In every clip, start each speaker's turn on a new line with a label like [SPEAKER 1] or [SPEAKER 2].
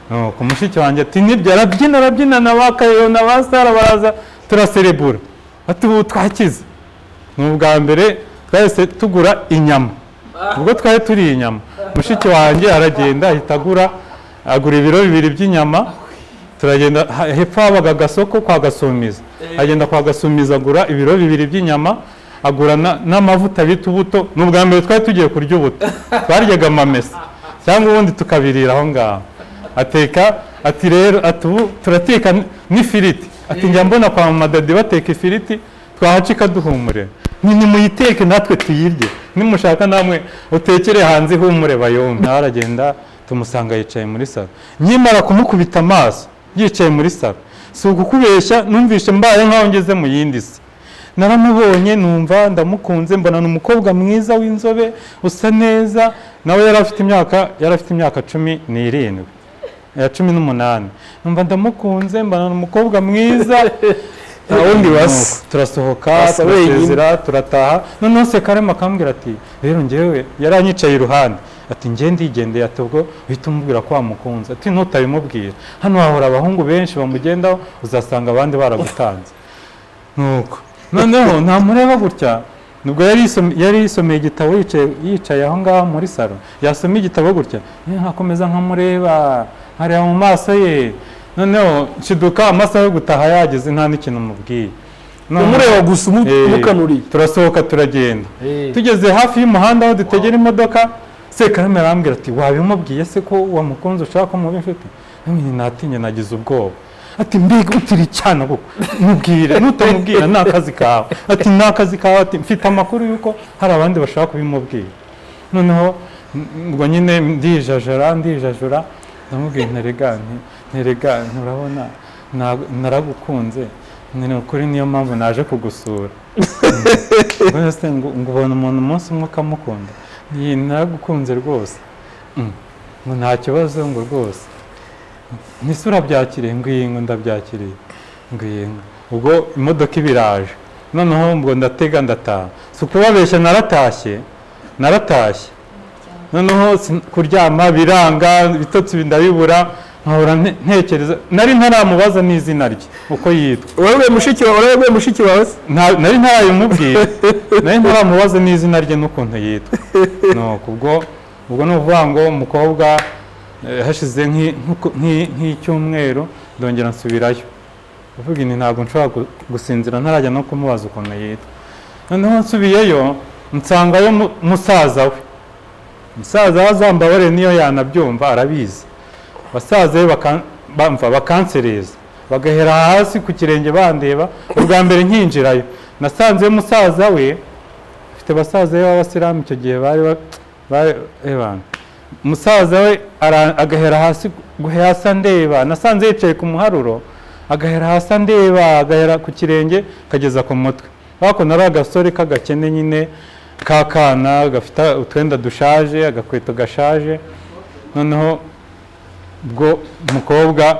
[SPEAKER 1] Nuko mushiki wanjye ati nibyo, arabyina, arabyina na ba Kayo na ba Sara baraza, turaserebura, ati ubu twakize. Ni ubwa mbere twahise tugura inyama, ubwo twari turiye inyama. Mushiki wanjye aragenda ahita agura ibiro 2 by'inyama. Turagenda, hepfo habaga agasoko kwa Gasumiza, agenda kwa Gasumiza agura ibiro 2 by'inyama, agura n'amavuta bita ubuto. Ni ubwa mbere twari tugiye kurya ubuto, twaryaga amamesa cyangwa ubundi tukabirira aho ngaho. Ateka, ati rero, ati ubu turateka n'ifiriti, ati njya mbona kwa mama dadi bateka ifiriti, twahaca ikaduhumurira, ni nimuyiteke natwe tuyirye, nimushaka namwe utekere hanze ihumure bayumve. Nawe aragenda, tumusanga yicaye muri salo. Nkimara kumukubita amaso yicaye muri salo, si ukukubeshya, numvishe mbaye nkaho ngeze mu yindi si. Naramubonye numva ndamukunze, mbona ni umukobwa mwiza w'inzobe usa neza. Nawe yari afite imyaka 17, ya 18. Numva ndamukunze, mbona ni umukobwa mwiza.
[SPEAKER 2] Nta wundi basa.
[SPEAKER 1] Turasohoka,
[SPEAKER 2] Basa wenyine.
[SPEAKER 1] turasezera, turataha. Noneho Sekarema akambwira ati rero njyewe, yaranyicaye iruhande, ati njye ndigendeye, ati ubwo uhita umubwira ko wamukunze, ati ntutabimubwira hano hahora abahungu benshi bamugendaho, uzasanga abandi baragutanze. Nuko noneho ntamureba gutya, nubwo yari yisomeye igitabo, yicaye aho ngaho muri salo, yasoma igitabo gutya, nkakomeza nkamureba, nkareba mu maso ye. Noneho nshiduka amasaha yo gutaha yageze, nta n'ikintu mubwiye.
[SPEAKER 2] Umureba gusa, umukanuriye.
[SPEAKER 1] Turasohoka, turagenda. Tugeze hafi y'umuhanda aho dutegera imodoka, Sekarame arambwira ati wabimubwiye se ko wamukunze, ushaka ko muba inshuti? Namwe natinye, nagize ubwoba. Ati mbega utiri cyane koko, mubwire, nutamubwira ni akazi kawe, ati ni akazi kawe, ati mfite amakuru y'uko hari abandi bashaka kubimubwira. Noneho ubwo nyine ndijajara, ndijajura, ndamubwira nterega nterega nturabona naragukunze, ni ukuri, niyo mpamvu naje kugusura. Ngo se ngo ubona umuntu umunsi umwe ukamukunda? Ni naragukunze rwose. Ngo nta kibazo, ngo rwose ntise urabyakiriye? Ngo iyi, ngo ndabyakiriye, ngo iyi. Ubwo imodoka ibiraje, noneho ubwo ndatega ndataha. Si ukubabeshya, naratashye, naratashye. Noneho kuryama biranga, ibitotsi ndabibura, nkahora ntekereza. Nari ntaramubaza n'izina rye uko yitwa.
[SPEAKER 2] Urabwiye mushiki wawe, urabwiye mushiki wawe se?
[SPEAKER 1] Nari ntarabimubwira, nari ntaramubaza n'izina rye n'ukuntu yitwa. Nuko ubwo ni ukuvuga ngo umukobwa, hashize nk'icyumweru ndongera nsubirayo, uvuga nti ntabwo nshobora gusinzira ntarajya no kumubaza ukuntu yitwa. Noneho nsubiyeyo nsangayo musaza we. Musaza we azambabare niyo yanabyumva, arabizi. Basaza be bamva bakansereza, bagahera hasi ku kirenge bandeba. Ubwa mbere nkinjirayo nasanze musaza we, afite basaza be b'abasilamu, icyo gihe bari bana. Musaza we agahera hasi, guhera hasi andeba. Nasanze yicaye ku muharuro, agahera hasi andeba, agahera ku kirenge kageza ku mutwe. Ariko nari agasore k'agakene nyine, k'akana gafite utwenda dushaje, agakweto gashaje. Noneho ubwo umukobwa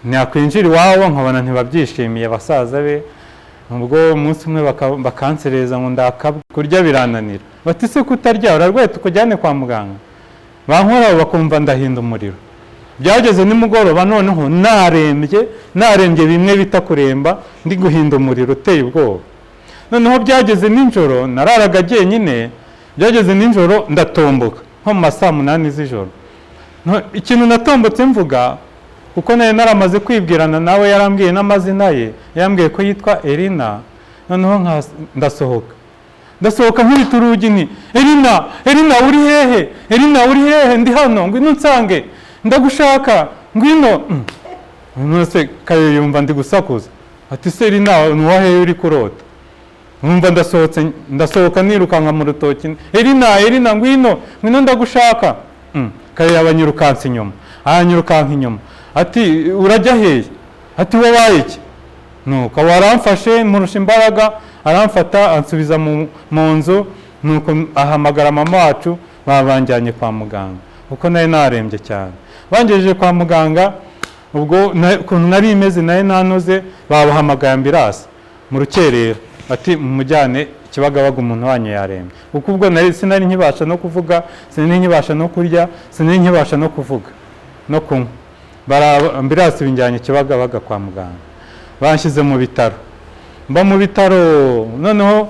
[SPEAKER 1] ntiyakwinjira iwabo, nkabona ntibabyishimiye basaza be. Ubwo umunsi umwe bakansereza ngo ndakabwa, kurya birananira. Bati se kutarya, urarwaye, tukujyane kwa muganga? Bankora bakumva ndahinda umuriro. Byageze nimugoroba noneho narembye, narembye bimwe bita kuremba, ndi guhinda umuriro uteye ubwoba. Noneho byageze nijoro, nararaga jyenyine, byageze nijoro ndatomboka nko mu ma saa 8 z'ijoro. Ikintu natombotse mvuga, kuko nari naramaze kwibwirana nawe, yarambwiye n'amazina ye, yambwiye ko yitwa Elina. Noneho ndasohoka, ndasohoka nkubita urugi nti Elina, Elina uri hehe? Elina uri hehe? Ndi hano, ngwino unsange, ndagushaka, ngwino. None se Kayo yumva ndi gusakuza, ati se Elina ni uwahehe uri kurota? Numva ndasohotse, ndasohoka nirukanka mu rutoki: Elina, Elina, ngwino, ngwino, ndagushaka. Kayo yabanyirukansa inyuma, aranyirukanka inyuma, ati urajya hehe? Ati wabaye iki? Nuko aramfashe, murusha imbaraga, aramfata ansubiza mu nzu. Nuko ahamagara mama wacu, baba banjyanye kwa muganga kuko nari narembye cyane. Bangejeje kwa muganga, ubwo ukuntu nari imeze, nari nanoze, babahamagaye ambulance mu rukerera, ati mumujyane Kibagabaga, umuntu wanyu yarembye. Kuko ubwo sinari nkibasha no kuvuga, sinari nkibasha no kurya, sinari nkibasha no kuvuga no kunywa. Ambulance binjyanye Kibagabaga kwa muganga, banshyize mu bitaro, mba mu bitaro, noneho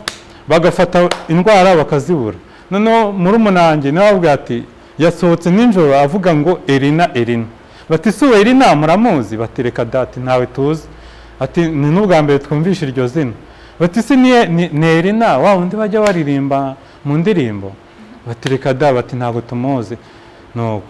[SPEAKER 1] bagafata indwara bakazibura. Noneho murumuna wanjye niwe wababwiye ati yasohotse nijoro avuga ngo Erina, Erina. Bati si uwo Erina muramuzi? Bati reka dati, ntawe tuzi. Ati ni n'ubwa mbere twumvishe iryo zina. Bati si ni Erina wa wundi bajya baririmba mu ndirimbo? Bati reka da, bati ntabwo tumuzi. Nuko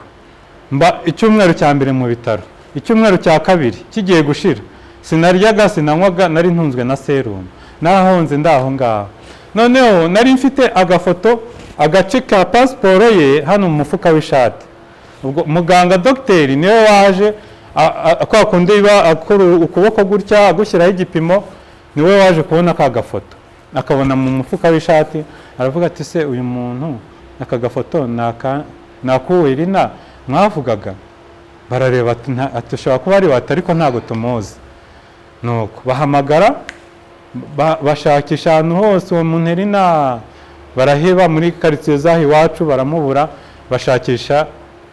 [SPEAKER 1] mba icyumweru cya mbere mu bitaro, icyumweru cya kabiri kigiye gushira, sinaryaga, sinanywaga, nari ntunzwe na serumu, narahonze ndaho ngaho. Noneho nari mfite agafoto, agace ka pasiporo ye hano mu mufuka w'ishati. Ubwo muganga dogiteri niwe waje, kwa kundi biba akora ukuboko gutya agushyiraho igipimo, niwe waje kubona ka gafoto, akabona mu mufuka w'ishati, aravuga ati se uyu muntu aka gafoto ni ak'uwo Erina mwavugaga? Barareba ati ati ushobora kuba ari we, ati ariko ntabwo tumuzi. Nuko bahamagara, bashakisha ahantu hose uwo muntu Erina, baraheba muri karitsiye z'aho iwacu baramubura, bashakisha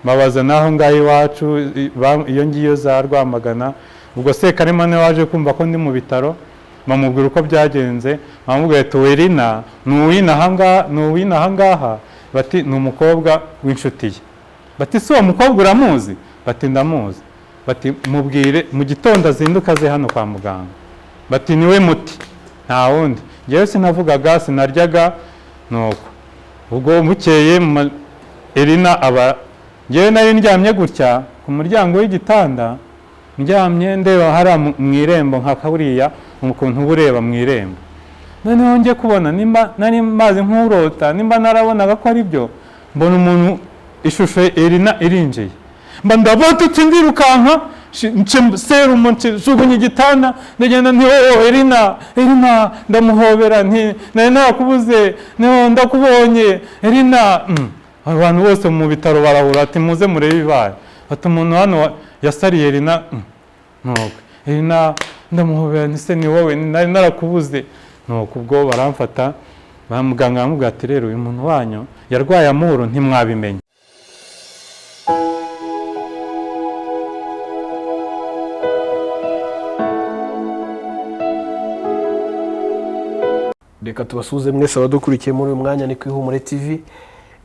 [SPEAKER 1] babaza n'aho ngaho iwacu, iyo ngiyo za Rwamagana. Ubwo Sekarima niwe waje kumva ko ndi mu bitaro, bamubwira uko byagenze, bamubwira ati Erina ni uw'inaha ngaha, bati ni umukobwa w'inshuti ye. Bati si uwo mukobwa uramuzi? Bati ndamuzi. Bati mubwire mu gitondo azinduka aze hano kwa muganga. Bati niwe muti, nta wundi. Njyewe sinavugaga, sinaryaga. Nuko ubwo bukeye Erina aba, njyewe nari ndyamye gutya ku muryango w'igitanda, ndyamye ndeba hariya mu irembo nka kariya ukuntu uba ureba mu irembo. Noneho njye kubona nimba nari mazi nk'urota, nimba narabonaga ko ari byo, mbona umuntu ishusho Erina irinjiye, mba ndabotutse ndirukanka, serumu njugunya igitanda, ndagenda nti oh Erina, Erina, ndamuhobera nti nari nakubuze, no ndakubonye Erina. Abantu bose mu bitaro barahura ati muze murebe ibibaye, ati umuntu hano yasariye Erina. Nuko Erina ndamuhobera nti se ni wowe nari narakubuze. Nuko ubwo baramfata, ba muganga baramubwira ati rero uyu muntu wanyu yarwaye amuro ntimwabimenye.
[SPEAKER 2] Reka tubasuhuze mwese abadukurikiye muri uyu mwanya, ni ku Ihumure TV,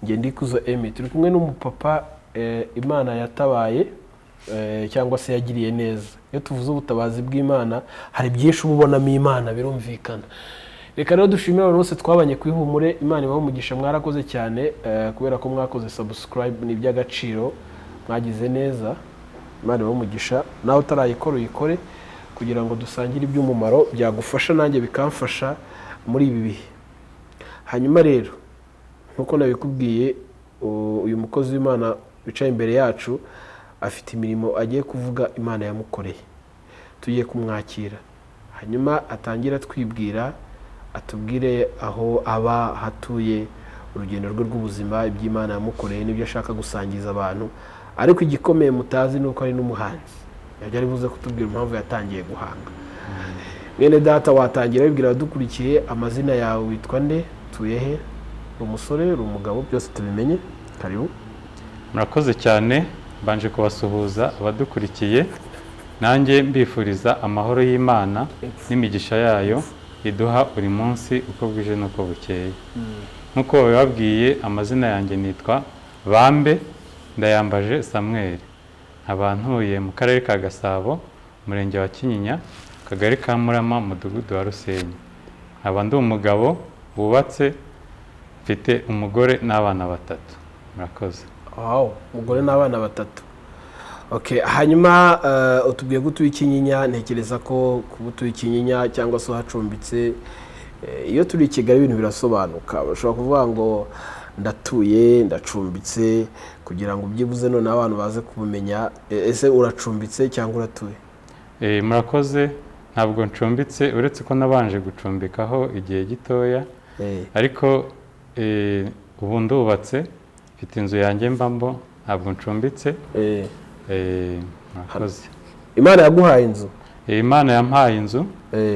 [SPEAKER 2] njye Ndikuzo Emmy. Turi kumwe n'umupapa Imana yatabaye, cyangwa se yagiriye neza. Iyo tuvuze ubutabazi bw'Imana hari byinshi uba ubonamo Imana, birumvikana. Reka rero dushimire abantu bose twabanye ku Ihumure, Imana ibahe umugisha, mwarakoze cyane, kubera ko mwakoze subscribe, ni iby'agaciro, mwagize neza, Imana ibahe umugisha. Nawe utarayikora uyikore kugira ngo dusangire iby'umumaro byagufasha nanjye bikamfasha muri ibi bihe. Hanyuma rero nkuko nabikubwiye, uyu mukozi w'Imana wicaye imbere yacu afite imirimo agiye kuvuga Imana yamukoreye, tugiye kumwakira hanyuma atangire atwibwira, atubwire aho aba, hatuye, urugendo rwe rw'ubuzima, iby'Imana yamukoreye n'ibyo ashaka gusangiza abantu. Ariko igikomeye mutazi ni uko ari n'umuhanzi, yajya ari buze kutubwira impamvu yatangiye guhanga. Mwene data, watangira wibwira abadukurikiye amazina yawe, witwa nde, utuye he, uri umusore, uri umugabo, byose tubimenye. Karibu.
[SPEAKER 1] Murakoze cyane, mbanje kubasuhuza abadukurikiye, nanjye mbifuriza amahoro y'Imana n'imigisha yayo iduha buri munsi uko bwije n'uko bukeye. Nk'uko babibabwiye, amazina yanjye nitwa Bambe Ndayambaje Samuel, nkaba ntuye mu karere ka Gasabo, umurenge wa Kinyinya, akagari ka Murama, umudugudu wa Rusenyi. Nkaba ndi umugabo wubatse, mfite umugore n'abana batatu. Murakoze.
[SPEAKER 2] Wow, umugore n'abana batatu. Okay, hanyuma utubwiye ko utuye Kinyinya, ntekereza ko kuba utuye Kinyinya cyangwa se uhacumbitse, iyo turi i Kigali ibintu birasobanuka, bashobora kuvuga ngo ndatuye, ndacumbitse, kugira ngo byibuze none abantu baze kumenya, ese uracumbitse cyangwa uratuye?
[SPEAKER 1] Murakoze, ntabwo ncumbitse, uretse ko nabanje gucumbikaho igihe gitoya, ariko ubu ndubatse, mfite inzu yanjye mbamo, ntabwo ncumbitse. Murakoze.
[SPEAKER 2] Imana yaguhaye inzu?
[SPEAKER 1] Imana yampaye inzu,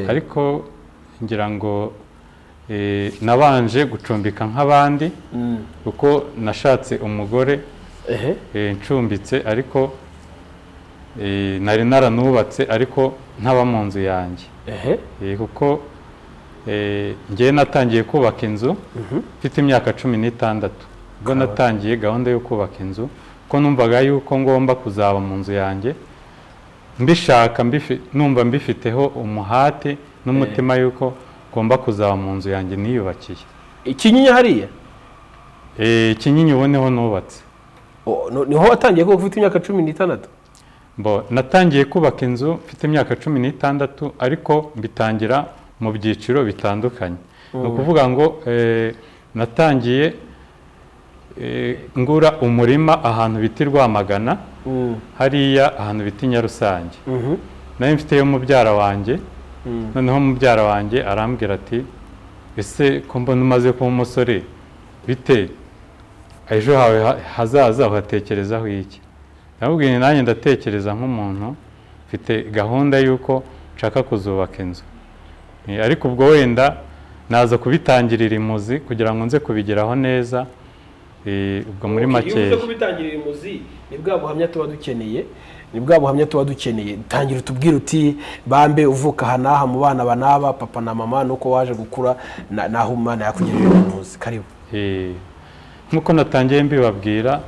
[SPEAKER 1] ariko ngira ngo nabanje gucumbika nk'abandi, kuko nashatse umugore ncumbitse, ariko Nari naranubatse ariko ntaba mu nzu yanjye. Kuko njyewe natangiye kubaka inzu mfite imyaka 16, ubwo natangiye gahunda yo kubaka inzu kuko numvaga yuko ngomba kuzaba mu nzu yanjye mbishaka, numva mbifiteho umuhati n'umutima yuko ngomba kuzaba mu nzu yanjye niyubakiye.
[SPEAKER 2] Ikinyinya hariya?
[SPEAKER 1] Kinyinya ubu niho nubatse.
[SPEAKER 2] Oh, niho watangiye kuba ufite imyaka 16?
[SPEAKER 1] Bo, natangiye kubaka inzu mfite imyaka 16, ariko mbitangira mu byiciro bitandukanye. Ni ukuvuga ngo natangiye ngura umurima ahantu bita i Rwamagana, hariya ahantu bita i Nyarusange. Nari mfiteyo mubyara wanjye. Noneho mubyara wanjye arambwira ati: "Ese ko mbona umaze kuba umusore, bite ejo hawe hazaza uhatekerezaho iki?" Ndamubwira nti: "Nanjye ndatekereza nk'umuntu mfite gahunda y'uko nshaka kuzubaka inzu." Ariko ubwo wenda naza kubitangirira imuzi kugira ngo nze kubigeraho neza. Ubwo muri
[SPEAKER 2] Okay, iyo
[SPEAKER 1] makeya.
[SPEAKER 2] uvuze kubitangirira imuzi, ni bwa buhamya tuba dukeneye, ni bwa buhamya tuba dukeneye. Tangira utubwire uti: "Bambe uvuka aha n'aha mu bana ba n'aba, papa na mama, nuko waje gukura n'aho Imana yakugejeje muzi." Karibu.
[SPEAKER 1] Nk'uko natangiye mbibabwira,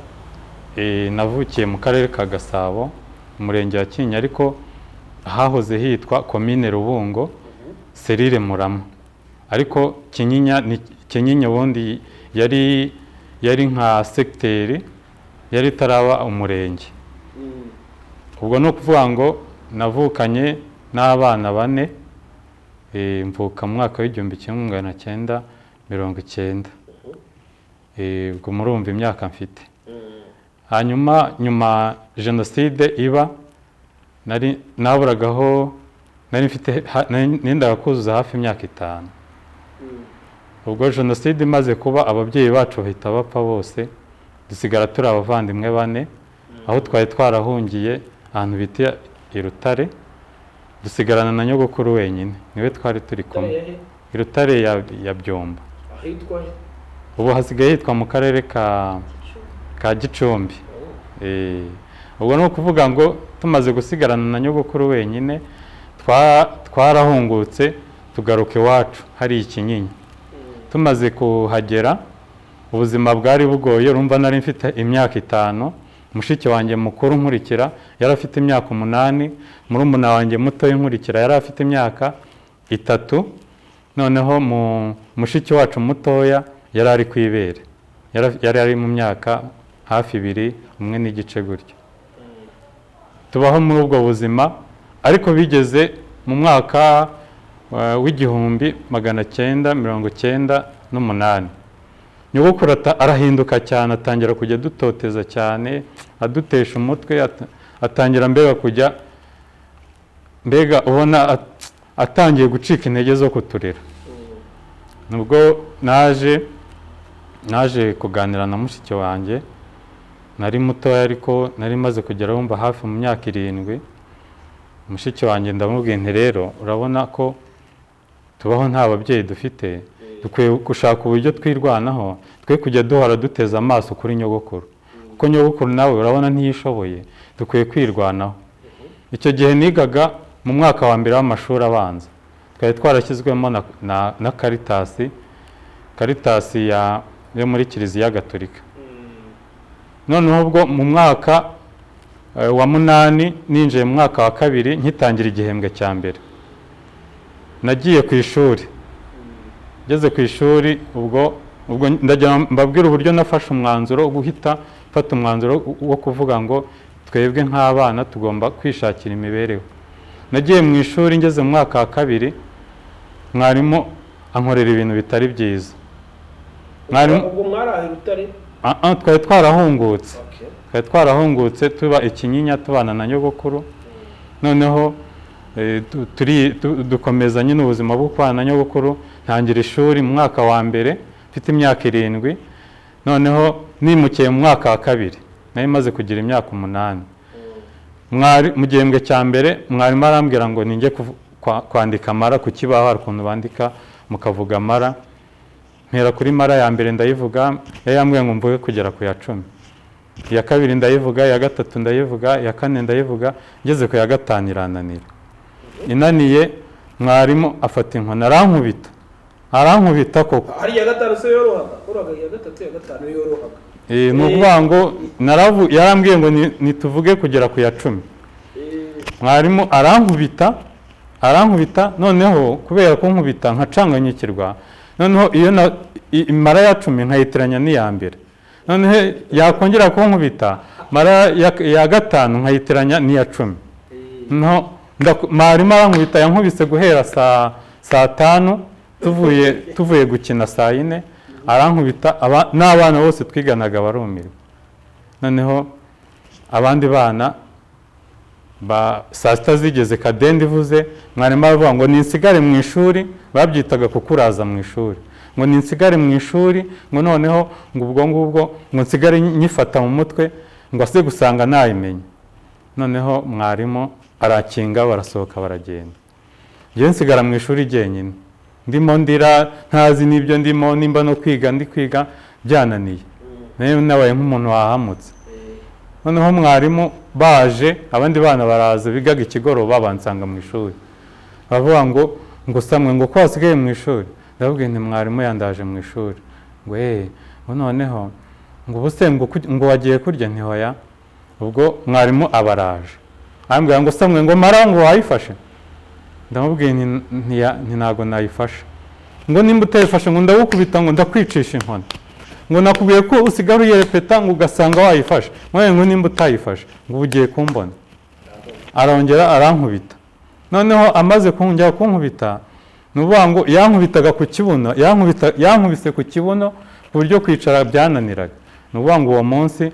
[SPEAKER 1] navukiye mu karere ka Gasabo, umurenge wa Kinyinya, ariko hahoze hitwa komine Rubungo, serire Murama. Ariko Kinyinya ni Kinyinya, ubundi yari nka segiteri, yari itaraba umurenge. Ubwo ni ukuvuga ngo navukanye n'abana bane. Mvuka mu mwaka w'1990. Ubwo murumva imyaka mfite. Hanyuma nyuma jenoside iba, nari naburagaho, nari mfite nendaga kuzuza hafi imyaka 5. Ubwo jenoside imaze kuba, ababyeyi bacu bahita bapfa bose, dusigara turi abavandimwe bane aho twari twarahungiye ahantu bita i Rutare, dusigarana na nyogokuru wenyine, niwe twari turi kumwe i Rutare ya Byumba.
[SPEAKER 2] Ahitwa?
[SPEAKER 1] Ubu hasigaye hitwa mu karere ka Gicumbi. Ubwo ni ukuvuga ngo tumaze gusigarana na nyogokuru wenyine, twarahungutse tugaruka iwacu hari Ikinyinya. Tumaze kuhagera, ubuzima bwari bugoye. Urumva nari mfite imyaka 5, mushiki wanjye mukuru nkurikira yari afite imyaka 8, murumuna wanjye mutoya nkurikira yari afite imyaka 3, noneho mu mushiki wacu mutoya yari ari ku ibere, yari ari mu myaka hafi 2, 1.5 gutyo. Tubaho muri ubwo buzima, ariko bigeze mu mwaka w'1998, nyogokuru arahinduka cyane, atangira kujya adutoteza cyane, adutesha umutwe, atangira mbega kujya mbega ubona atangiye gucika intege zo kuturera. Nubwo naje kuganira na mushiki wanjye, nari mutoya ariko nari maze kugera wumva hafi mu myaka 7. Mushiki wanjye ndamubwiye nti: "Rero urabona ko tubaho nta babyeyi dufite, dukwiye gushaka uburyo twirwanaho, twe kujya duhora duteze amaso kuri nyogokuru, kuko nyogokuru nawe urabona ntiyishoboye, dukwiye kwirwanaho." Icyo gihe nigaga mu mwaka wa mbere w'amashuri abanza. Twari twarashyizwemo na Caritas, Caritas yo muri Kiliziya Gatolika. Noneho ubwo mu mwaka wa 8, ninjiye mu mwaka wa kabiri, nkitangira igihembwe cya mbere, nagiye ku ishuri. Ngeze ku ishuri, ubwo ndagira mbabwire uburyo nafashe umwanzuro wo guhita mfata umwanzuro wo kuvuga ngo twebwe nk'abana tugomba kwishakira imibereho. Nagiye mu ishuri, ngeze mu mwaka wa kabiri, mwarimu ankorera ibintu bitari byiza. Mwarimu
[SPEAKER 2] Ubwo mwarahe Rutare?
[SPEAKER 1] Ah, ah, twari twarahungutse. Twari twarahungutse, tuba Ikinyinya, tubana na nyogokuru. Noneho dukomeza nyine ubuzima bwo kubana na nyogokuru. Ntangira ishuri mu mwaka wa mbere mfite imyaka 7. Noneho nimukiye mu mwaka wa kabiri, nari maze kugira imyaka 8. Mu gihembwe cya mbere, mwarimu arambwira ngo ninjye kwandika mara ku kibaho. Hari ukuntu bandika mukavuga mara. Mpera kuri mara ya mbere ndayivuga, yari yambwiye ngo mvuge kugera ku ya 10. Iya kabiri ndayivuga, iya gatatu ndayivuga, iya kane ndayivuga, ngeze ku ya gatanu irananira. Inaniye, mwarimu afata inkoni arankubita, arankubita koko.
[SPEAKER 2] Hari iya gatanu se yorohaga? Yorohaga iya gatatu, iya gatanu yorohaga.
[SPEAKER 1] Ni ukuvuga ngo yarambwiye ngo nituvuge kugera ku ya 10. Mwarimu arankubita, arankubita, noneho kubera kunkubita nkacanganyikirwa, noneho iyo mara ya 10 nkayitiranya n'iya mbere, noneho yakongera kunkubita mara ya gatanu nkayitiranya n'iya 10. Noneho mwarimu arankubita, yankubise guhera saa 5 tuvuye gukina saa 4, arankubita, n'abana bose twiganaga barumirwa. Noneho abandi bana saa 6 zigeze kadende ivuze, mwarimu aravuga ngo ninsigare mu ishuri, babyitaga kukuraza mu ishuri, ngo ninsigare mu ishuri, ngo noneho ngo ubwo ngubwo ngo nsigare nyifata mu mutwe, ngo ase gusanga nayimenye. Noneho mwarimu arakinga, barasohoka baragenda, njyewe nsigara mu ishuri jyenyine, ndimo ndira, ntazi n'ibyo ndimo, nimba no kwiga ndi kwiga byananiye, nayo nabaye nk'umuntu wahamutse. Noneho mwarimu baje, abandi bana baraza bigaga ikigoroba, bansanga mu ishuri, baravuga ngo Samwe, ngo ko wasigaye mu ishuri? Ndababwira nti mwarimu yandaje mu ishuri. Ngo ngo noneho ngo ubuse ngo wagiye kurya? Nti hoya. Ubwo mwarimu abaraje arambwira ngo Samwe, ngo mara ngo wayifashe? Ndamubwiye nti ntago nayifashe. Ngo nimba utayifashe, ngo ndagukubita, ngo ndakwicisha inkoni, ngo nakubwiye ko usigara uyerepeta, ngo ugasanga wayifashe, ngo nimba utayifashe ngo ugiye kumbona. Arongera arankubita. Noneho amaze kongera kunkubita, ni ukuvuga ngo yankubitaga ku kibuno, yankubise ku kibuno ku buryo kwicara byananiraga. Ni ukuvuga ngo uwo munsi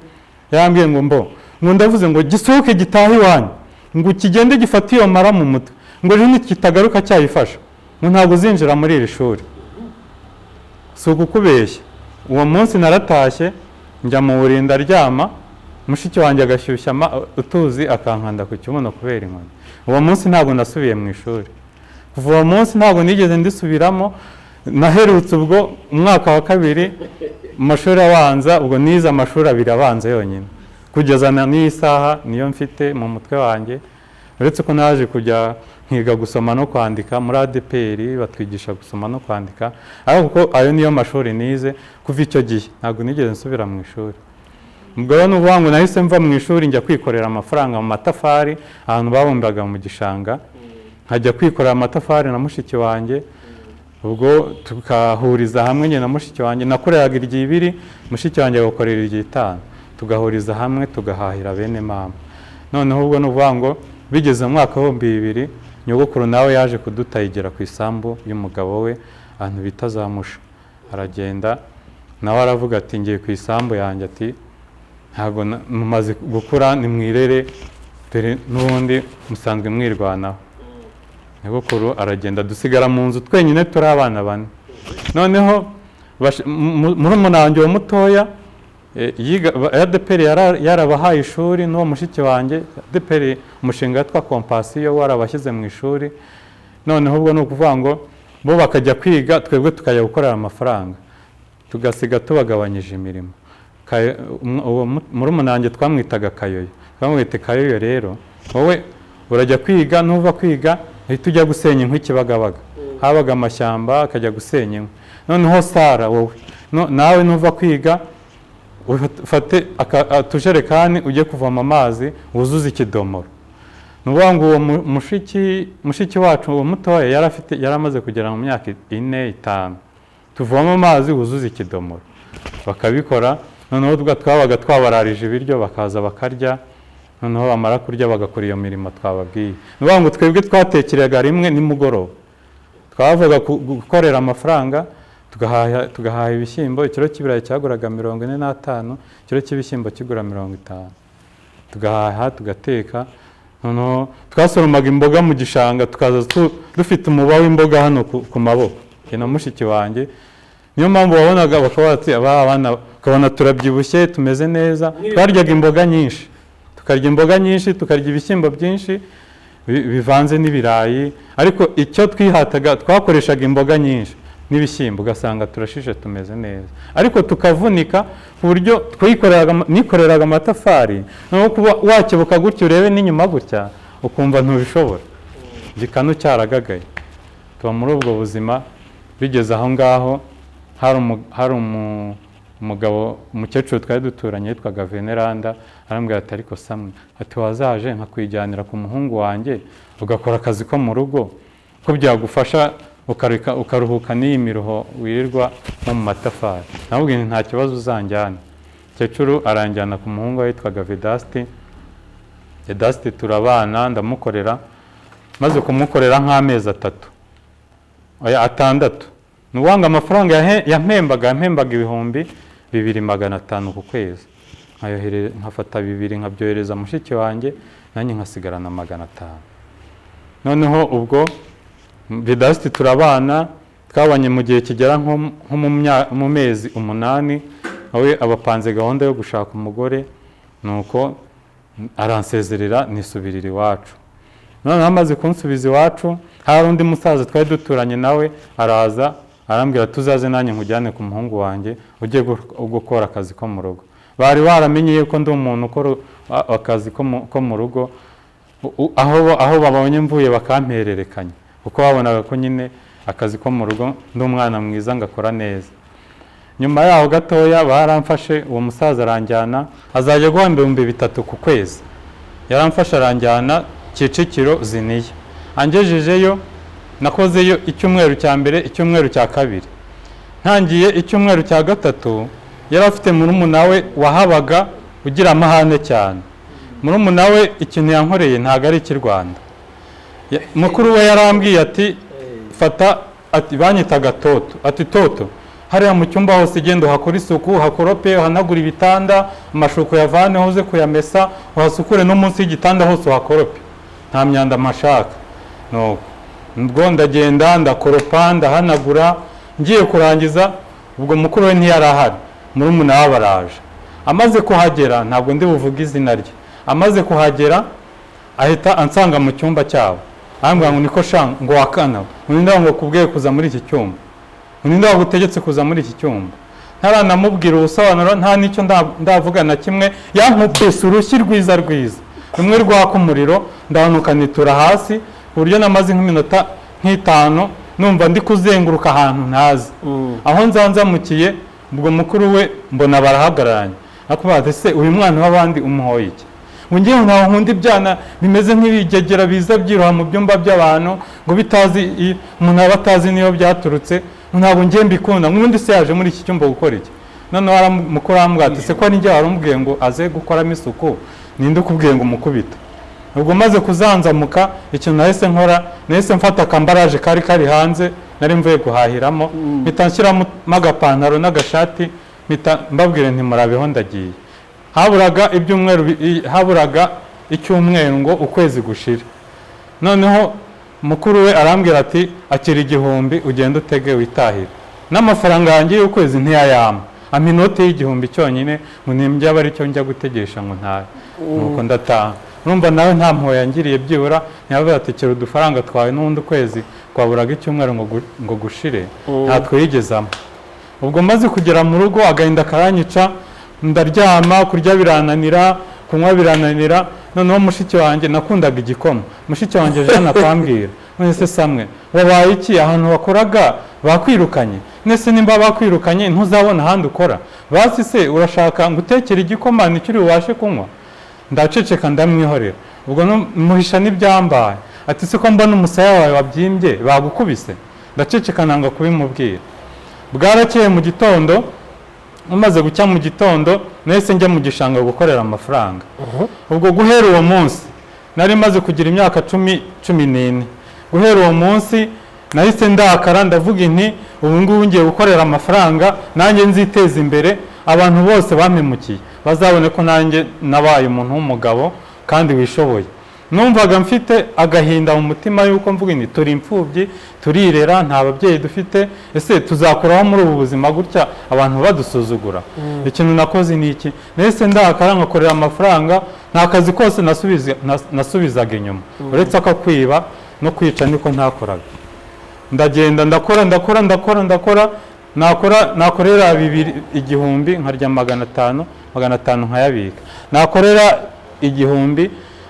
[SPEAKER 1] yarambwiye ngo mbo, ngo ndavuze ngo gisohoke gitahe iwanyu, ngo kigende gifate iyo mara mu mutwe, ngo ejo nikitagaruka cyayifasha, ngo ntabwo uzinjira muri iri shuri. Si ukukubeshya, uwo munsi naratashye njya mu buriri ndaryama, mushiki wanjye agashyushya utuzi akankanda ku kibuno kubera inkoni. Uwo munsi ntabwo nasubiye mu ishuri. Kuva uwo munsi ntabwo nigeze ndisubiramo. Naherutse ubwo umwaka wa 2 mu mashuri abanza, ubwo nize amashuri 2 abanza yonyine, kugeza na n'iyi saha niyo mfite mu mutwe wanjye. Uretse ko naje kujya nkiga gusoma no kwandika muri ADPR, batwigisha gusoma no kwandika, ariko kuko ayo niyo mashuri nize kuva icyo gihe ntabwo nigeze nsubira mu ishuri. Ubwo rero ni ukuvuga ngo nahise mva mu ishuri njya kwikorera amafaranga mu matafari, ahantu babumbaga mu gishanga, nkajya kwikorera amatafari na mushiki wanjye. Ubwo tukahuriza hamwe njye na mushiki wanjye, nakoreraga iry'ibiri, mushiki wanjye agakorera iry'itanu, tugahuriza hamwe tugahahira bene mama. Noneho ubwo ni ukuvuga ngo bigeze mu mwaka wa 2000, nyogokuru nawe yaje kudutayigira ku isambu y'umugabo we ahantu bita za Musha, aragenda nawe aravuga ati ngiye ku isambu yanjye, ati ntabwo mumaze gukura nimwirere, dore n'ubundi musanzwe mwirwanaho. Nyogokuru aragenda, dusigara mu nzu twenyine turi abana 4. Noneho murumuna wanjye wa mutoya ADPR yarabahaye ishuri n'uwo mushiki wanjye, ADPR umushinga witwa Kompasiyo warabashyize mu ishuri. Noneho ubwo ni ukuvuga ngo bo bakajya kwiga, twebwe tukajya gukorera amafaranga, tugasiga tubagabanyije imirimo. Murumuna wanjye twamwitaga Kayoyo, twamwita Kayoyo. Rero wowe urajya kwiga, nuva kwiga uhita ujya gusenya inkwi Kibagabaga, habaga amashyamba, akajya gusenya inkwi. Noneho Sara wowe nawe nuva kwiga ufate utujerekani ujye kuvoma amazi wuzuze ikidomoro. Ni ukuvuga ngo uwo mushiki wacu uwo mutoya yari amaze kugera mu myaka 4 5, tuvoma amazi wuzuze ikidomoro, bakabikora. Noneho twabaga twabararije ibiryo, bakaza bakarya, noneho bamara kurya bagakora iyo mirimo twababwiye. Ni ukuvuga ngo twebwe twatekeraga rimwe nimugoroba, twavaga gukorera amafaranga tugahaha ibishyimbo. Ikiro cy'ibirayi cyaguraga 45, ikiro cy'ibishyimbo kigura 50, tugahaha tugateka. Noneho twasoromaga imboga mu gishanga, tukaza dufite umuba w'imboga hano ku maboko, njye na mushiki wanjye. Niyo mpamvu wabonaga bakaba bati aba bana, ukabona turabyibushye tumeze neza. Twaryaga imboga nyinshi, tukarya imboga nyinshi, tukarya ibishyimbo byinshi bivanze n'ibirayi, ariko icyo twihataga twakoreshaga imboga nyinshi. n'ibishyimbo, ugasanga turashishe tumeze neza, ariko tukavunika ku buryo twikoreraga, nikoreraga amatafari, no kuba wakebuka gutya urebe n'inyuma gutya ukumva ntubishobora, igikanu cyaragagaye. Tuba muri ubwo buzima. Bigeze aho ngaho, hari umugabo, umukecuru twari duturanye yitwaga Veneranda, arambwira ati: "Ariko Samwe," ati, "wazaje nkakwijyanira ku muhungu wanjye ugakora akazi ko mu rugo, ko byagufasha ukareka ukaruhuka n'iyi miruho wirirwa nko mu matafari?" Namubwiye nti: "Nta kibazo, uzanjyane." Umukecuru aranjyana ku muhungu we witwaga Vedasti. Vedasti turabana, ndamukorera. Maze kumukorera nk'amezi 3, oya, 6, ni ukuvuga ngo amafaranga yampembaga 2500 ku kwezi, nkafata bibiri nkabyohereza mushiki wanjye, nanjye nkasigarana 500. Noneho ubwo Vedasti turabana, twabanye mu gihe kigera nko mu mezi 8, nawe abapanze gahunda yo gushaka umugore, nuko aransezerera nisubirira iwacu. Noneho amaze kunsubiza iwacu, hari undi musaza twari duturanye nawe araza arambwira: "Tuzaze nanjye nkujyane ku muhungu wanjye ujye gukora akazi ko mu rugo." Bari baramenye yuko ndi umuntu ukora akazi ko mu rugo. Aho babonye mvuye bakampererekanya, kuko babonaga ko nyine akazi ko mu rugo ndi umwana mwiza ngakora neza. Nyuma yaho gatoya baramfashe, uwo musaza aranjyana, azajya guha 3000 ku kwezi. Yaramfashe aranjyana Kicukiro Ziniya. Angejejeyo nakozeyo icyumweru cya mbere, icyumweru cya kabiri, ntangiye icyumweru cya gatatu, yari afite murumuna we wahabaga ugira amahane cyane. Murumuna we ikintu yankoreye ntabwo ari icy'i Rwanda. Mukuru we yarambwiye ati: "Fata," ati, banyitaga Toto, ati: "Toto, hariya mu cyumba hose genda uhakore isuku, uhakorope, uhanagure ibitanda, amashuka uyavaneho uze kuyamesa, uhasukure no munsi y'igitanda hose uhakorope, nta myanda mpashaka." Nuko ubwo ndagenda ndakoropa, ndahanagura. Ngiye kurangiza, ubwo mukuru we ntiyari ahari, murumuna we baraje. Amaze kuhagera, ntabwo ndi buvuge izina rye, amaze kuhagera ahita ansanga mu cyumba cyabo, arambwira ngo: "Niko sha," ngo, "wakana ngo ninde ngo kubwiye kuza muri iki cyumba? Ngo ninde wagutegetse kuza muri iki cyumba?" Ntaranamubwira ubusobanuro, nta n'icyo ndavuga na kimwe, yankubise urushyi rwiza rwiza rumwe rwaka umuriro, ndahanuka nitura hasi, ku buryo namaze nk'iminota nk'itanu numva ndi kuzenguruka ahantu ntazi aho nzanzamukiye. Ubwo mukuru we mbona barahagararanye, akubaza ati: "Se uyu mwana w'abandi umuhoye iki?" Ngo: "Ngewe ntawe nkunda ibyana bimeze nk'ibigegera biza byiroha mu byumba by'abantu, ngo bitazi umuntu aba atazi niyo byaturutse, ngo ntabwo ngiye mbikunda." Ngo: "Ubundi se yaje muri iki cyumba gukora iki?" Noneho mukuru aramubwira ati: "Se ko ari njye warumubwiye ngo aze gukoramo isuku, ninde ukubwiye ngo umukubite?" Ubwo maze kuzanzamuka, ikintu nahise nkora, nahise mfata akambaraje kari kari hanze nari mvuye guhahiramo, mpita nshyiramo agapantaro n'agashati, mpita mbabwira nti: "Murabeho, ndagiye." Haburaga ibyumweru haburaga icyumweru ngo ukwezi gushire. Noneho mukuru we arambwira ati: "Akira 1000 ugende utege witahire." N'amafaranga yanjye y'ukwezi ntiyayampa, ampa inote y'1000 cyonyine, ngo nimbya aba aricyo njya gutegesha ngo ntahe. Nuko ndataha. Urumva nawe nta mpuhwe yangiriye, byibura ntiyavuga ati: "Kira udufaranga twawe, n'ubundi ukwezi kwaburaga icyumweru ngo gushire." Ntatwo yigezamo. Ubwo maze kugera mu rugo, agahinda karanyica, ndaryama, kurya birananira, kunywa birananira. Noneho mushiki wanjye, nakundaga igikoma, mushiki wanjye Jeanne akambwira: "None se Samwe, wabaye iki? Ahantu wakoraga bakwirukanye? Nese nimba bakwirukanye ntuzabona ahandi ukora? Basi se urashaka ngo utekere igikoma nicyo uri bubashe kunywa?" Ndaceceka, ndamwihorera. Ubwo muhisha n'ibyambaye. Ati: "Se ko mbona umusaya wawe wabyimbye, bagukubise?" Ndaceceka, nanga kubimubwira. Bwarakeye mu gitondo, umaze gucya mu gitondo, nahise njya mu gishanga gukorera amafaranga. Ubwo guhera uwo munsi nari maze kugira imyaka 14. Guhera uwo munsi nahise ndakara, ndavuga inti: "Ubu ngubu ngiye gukorera amafaranga, nanjye nziteza imbere. Abantu bose bampemukiye bazabone ko nanjye nabaye umuntu w'umugabo kandi wishoboye." Numvaga mfite agahinda mu mutima yuko mvuga nti: "Turi imfubyi, turirera, nta babyeyi dufite. Ese tuzakuraho muri ubu buzima gutya abantu badusuzugura?" Ikintu nakoze ni iki? Nahise ndakara nkakorera amafaranga. Nta kazi kose nasubizaga inyuma, uretse ako kwiba no kwica niko ntakoraga. Ndagenda ndakora ndakora ndakora ndakora, nakora nakorera bibiri igihumbi nkarya 500, 500 nkayabika, nakorera 1000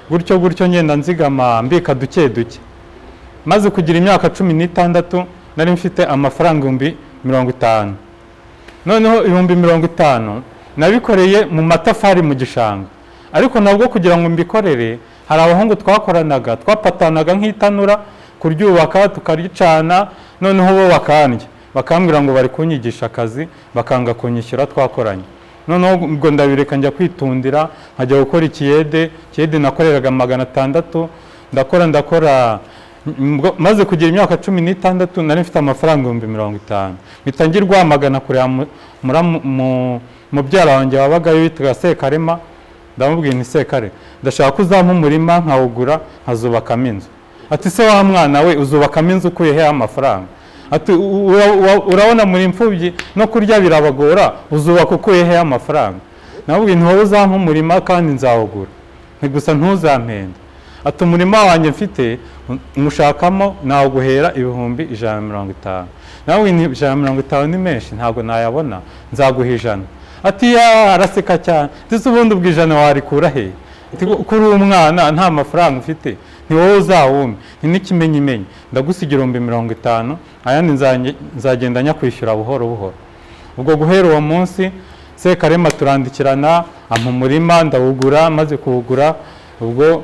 [SPEAKER 1] gutyo gutyo, ngenda nzigama mbika duke duke. Maze kugira imyaka 16 nari mfite amafaranga 50,000. Noneho 50,000 nabikoreye mu matafari mu gishanga, ariko nabwo kugira ngo mbikorere hari abahungu twakoranaga, twapatanaga nk'itanura kuryubaka tukaricana, noneho bo bakandya bakambwira ngo bari kunyigisha akazi, bakanga kunyishyura twakoranye. Noneho ubwo ndabireka njya kwitundira, nkajya gukora ikiyede. Ikiyede nakoreraga 600. Ndakora ndakora, maze kugira imyaka 16 nari mfite amafaranga 50,000. Mpita njya i Rwamagana kureba mubyara wanjye wabagayo witwaga Sekarema. Ndamubwira nti: "Sekare, ndashaka ko uzampa umurima nkawugura nkazubakamo inzu." Ati: "Se wa mwana we, uzubakamo inzu ukuye he amafaranga?" Ati: "Urabona muri imfubyi no kurya birabagora, uzubaka ukuye he amafaranga?" Namubwiye nti: "Wowe uzampa umurima kandi nzawugura." Nti: "Gusa ntuzampende." Ati: "Umurima wanjye mfite mushakamo nawuguhera 150,000." Nawe nti: "150 ni menshi, ntabwo nayabona, nzaguha 100." Ati: "Ya!" Araseka cyane. Ndetse ubundi ubwo 100 warikura he? Ati: "Kuri umwana nta mafaranga ufite, ni wowe uzawumpe." Ni n'ikimenyimenyi, ndagusigira 50,000, ayandi nzagenda nyakwishyura buhoro buhoro. Ubwo guhera uwo munsi Sekarema turandikirana, ampa umurima ndawugura. Maze kuwugura, ubwo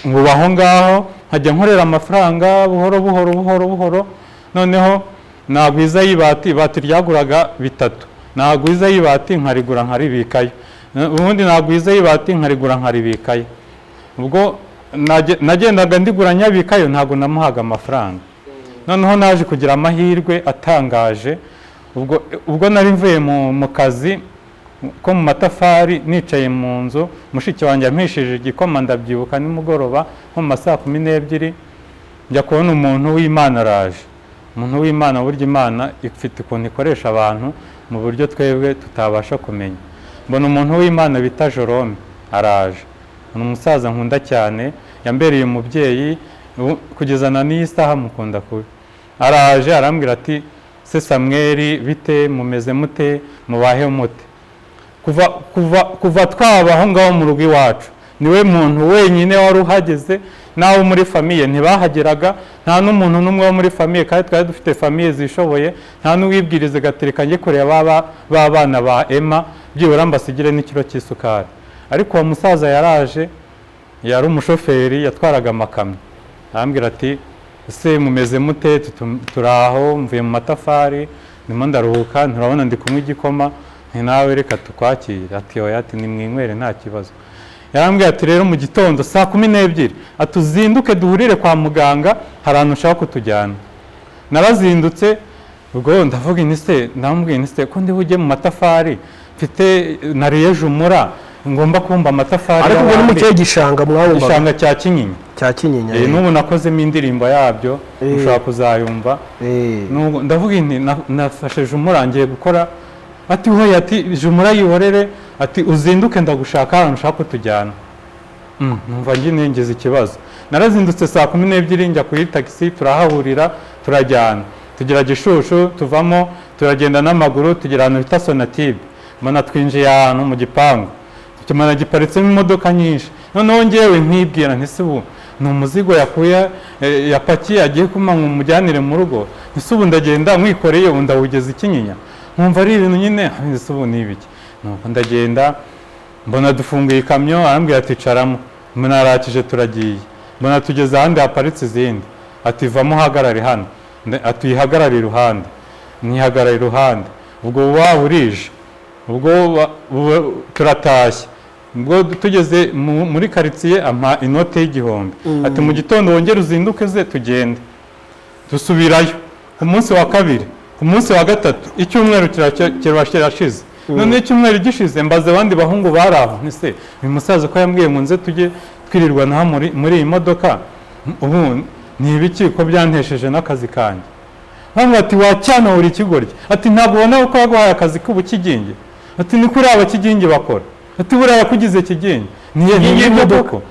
[SPEAKER 1] nguba aho ngaho nkajya nkorera amafaranga buhoro buhoro buhoro buhoro. Noneho nagwiza y'ibati, ibati ryaguraga 3, nagwiza y'ibati nkarigura nkaribikayo, ubundi nagwiza y'ibati nkarigura nkaribikayo. Ubwo nagendaga ndigura nyabikayo, ntabwo namuhaga amafaranga. Noneho naje kugira amahirwe atangaje. Ubwo nari mvuye mu kazi ko mu matafari, nicaye mu nzu, mushiki wanjye yampishije igikoma, ndabyibuka, nimugoroba nko mu ma saa 12, njya kubona umuntu w'Imana araje. Umuntu w'Imana, burya Imana ifite ukuntu ikoresha abantu mu buryo twebwe tutabasha kumenya. Mbona umuntu w'Imana bita Jerome araje. Ni umusaza nkunda cyane, yambereye umubyeyi, kugeza na n'iyi saha mukunda kubi. Araje arambwira ati: "Se Samweli, bite? Mumeze mute? Mubahe mute?" Kuva twaba aho ngaho mu rugo iwacu, niwe muntu wenyine wari uhageze. N'abo muri famille ntibahageraga, nta n'umuntu n'umwe wo muri famille, kandi twari dufite famille zishoboye, nta n'uwibwiriza gatereka njye kureba ba bana ba Emma, byibura mbasigire n'ikiro cy'isukari. Ariko uwo musaza yaraje, yari umushoferi, yatwaraga amakamyo. Arambwira ati: "Ese mumeze mute?" "Turi aho, mvuye mu matafari, ndimo ndaruhuka, nturabona ndi kunywa igikoma." Nti: "Nawe reka tukwakire." Ati: "Oya," ati: "Nimwinywere, nta kibazo." Yarambwiye ati: "Rero mu gitondo saa 12," ati, "uzinduke duhurire kwa muganga, hari ahantu ushaka kutujyana." Narazindutse. Ubwo ndavuga nti: "Se," ndamubwiye nti: "se ko ndi bujye mu matafari, mfite nariye jumura, ngomba kumva amatafari
[SPEAKER 2] Ariko ubwo ni mu
[SPEAKER 1] y'abandi?"
[SPEAKER 2] kihe gishanga mwabumbaga?
[SPEAKER 1] Igishanga cya Kinyinya.
[SPEAKER 2] Cya Kinyinya.
[SPEAKER 1] N'ubu nakozemo indirimbo yabyo, ushobora kuzayumva. Nubwo ndavuga nti: "Nafashe jumura ngiye gukora." Ati: "Hoya," ati, "jumura yihorere," ati, "uzinduke ndagushaka ahantu ushaka kutujyana." Numva nyine ngize ikibazo. Narazindutse saa 12 njya kuri tagisi, turahahurira, turajyana, tugera Gishushu, tuvamo turagenda n'amaguru, tugera ahantu bita Sonatube. Mbona twinjiye ahantu mu gipangu, tukimana giparitsemo imodoka nyinshi. Noneho ngewe nkibwira nti: "Se ubu ni umuzigo yakuye, yapakiye agiye kuma ngo umujyanire mu rugo? Ese ubu ndagenda mwikoreye, ubu ndawugeza i Kinyinya?" Nkumva ari ibintu nyine, ese ubu ni ibiki? Nuko ndagenda, mbona dufunguye ikamyo, arambwira ati: "Icaramo." Mbona arakije, turagiye. Mbona tugeze ahandi haparitse izindi, ati: "Vamo uhagarare hano." Ati: "Uyihagarare iruhande." Nyihagarara iruhande. Ubwo buba burije, ubwo turatashye. Ubwo tugeze muri karitsiye, ampa inote y'1000, ati: "Mu gitondo wongere uzinduke ze tugende." Dusubirayo ku munsi wa kabiri, ku munsi wa gatatu, icyumweru kiba kirashize. None icyumweru gishize, mbaza abandi bahungu bari aho nti: "Se uyu musaza ko yambwiye ngo nze tujye twirirwana muri iyi modoka, ubu ni ibiki ko byantesheje n'akazi kanjye?" Bamwe ati: "Wacyana uri ikigoryi," ati, "ntabwo ubona ko yaguhaye akazi k'ubukigingi?" Ati: "Ni kuri abakigingi bakora," ati, "buriya yakugize kigingi." Niye
[SPEAKER 2] Kigingi
[SPEAKER 1] nibyo
[SPEAKER 2] w'imodoka.
[SPEAKER 1] koko.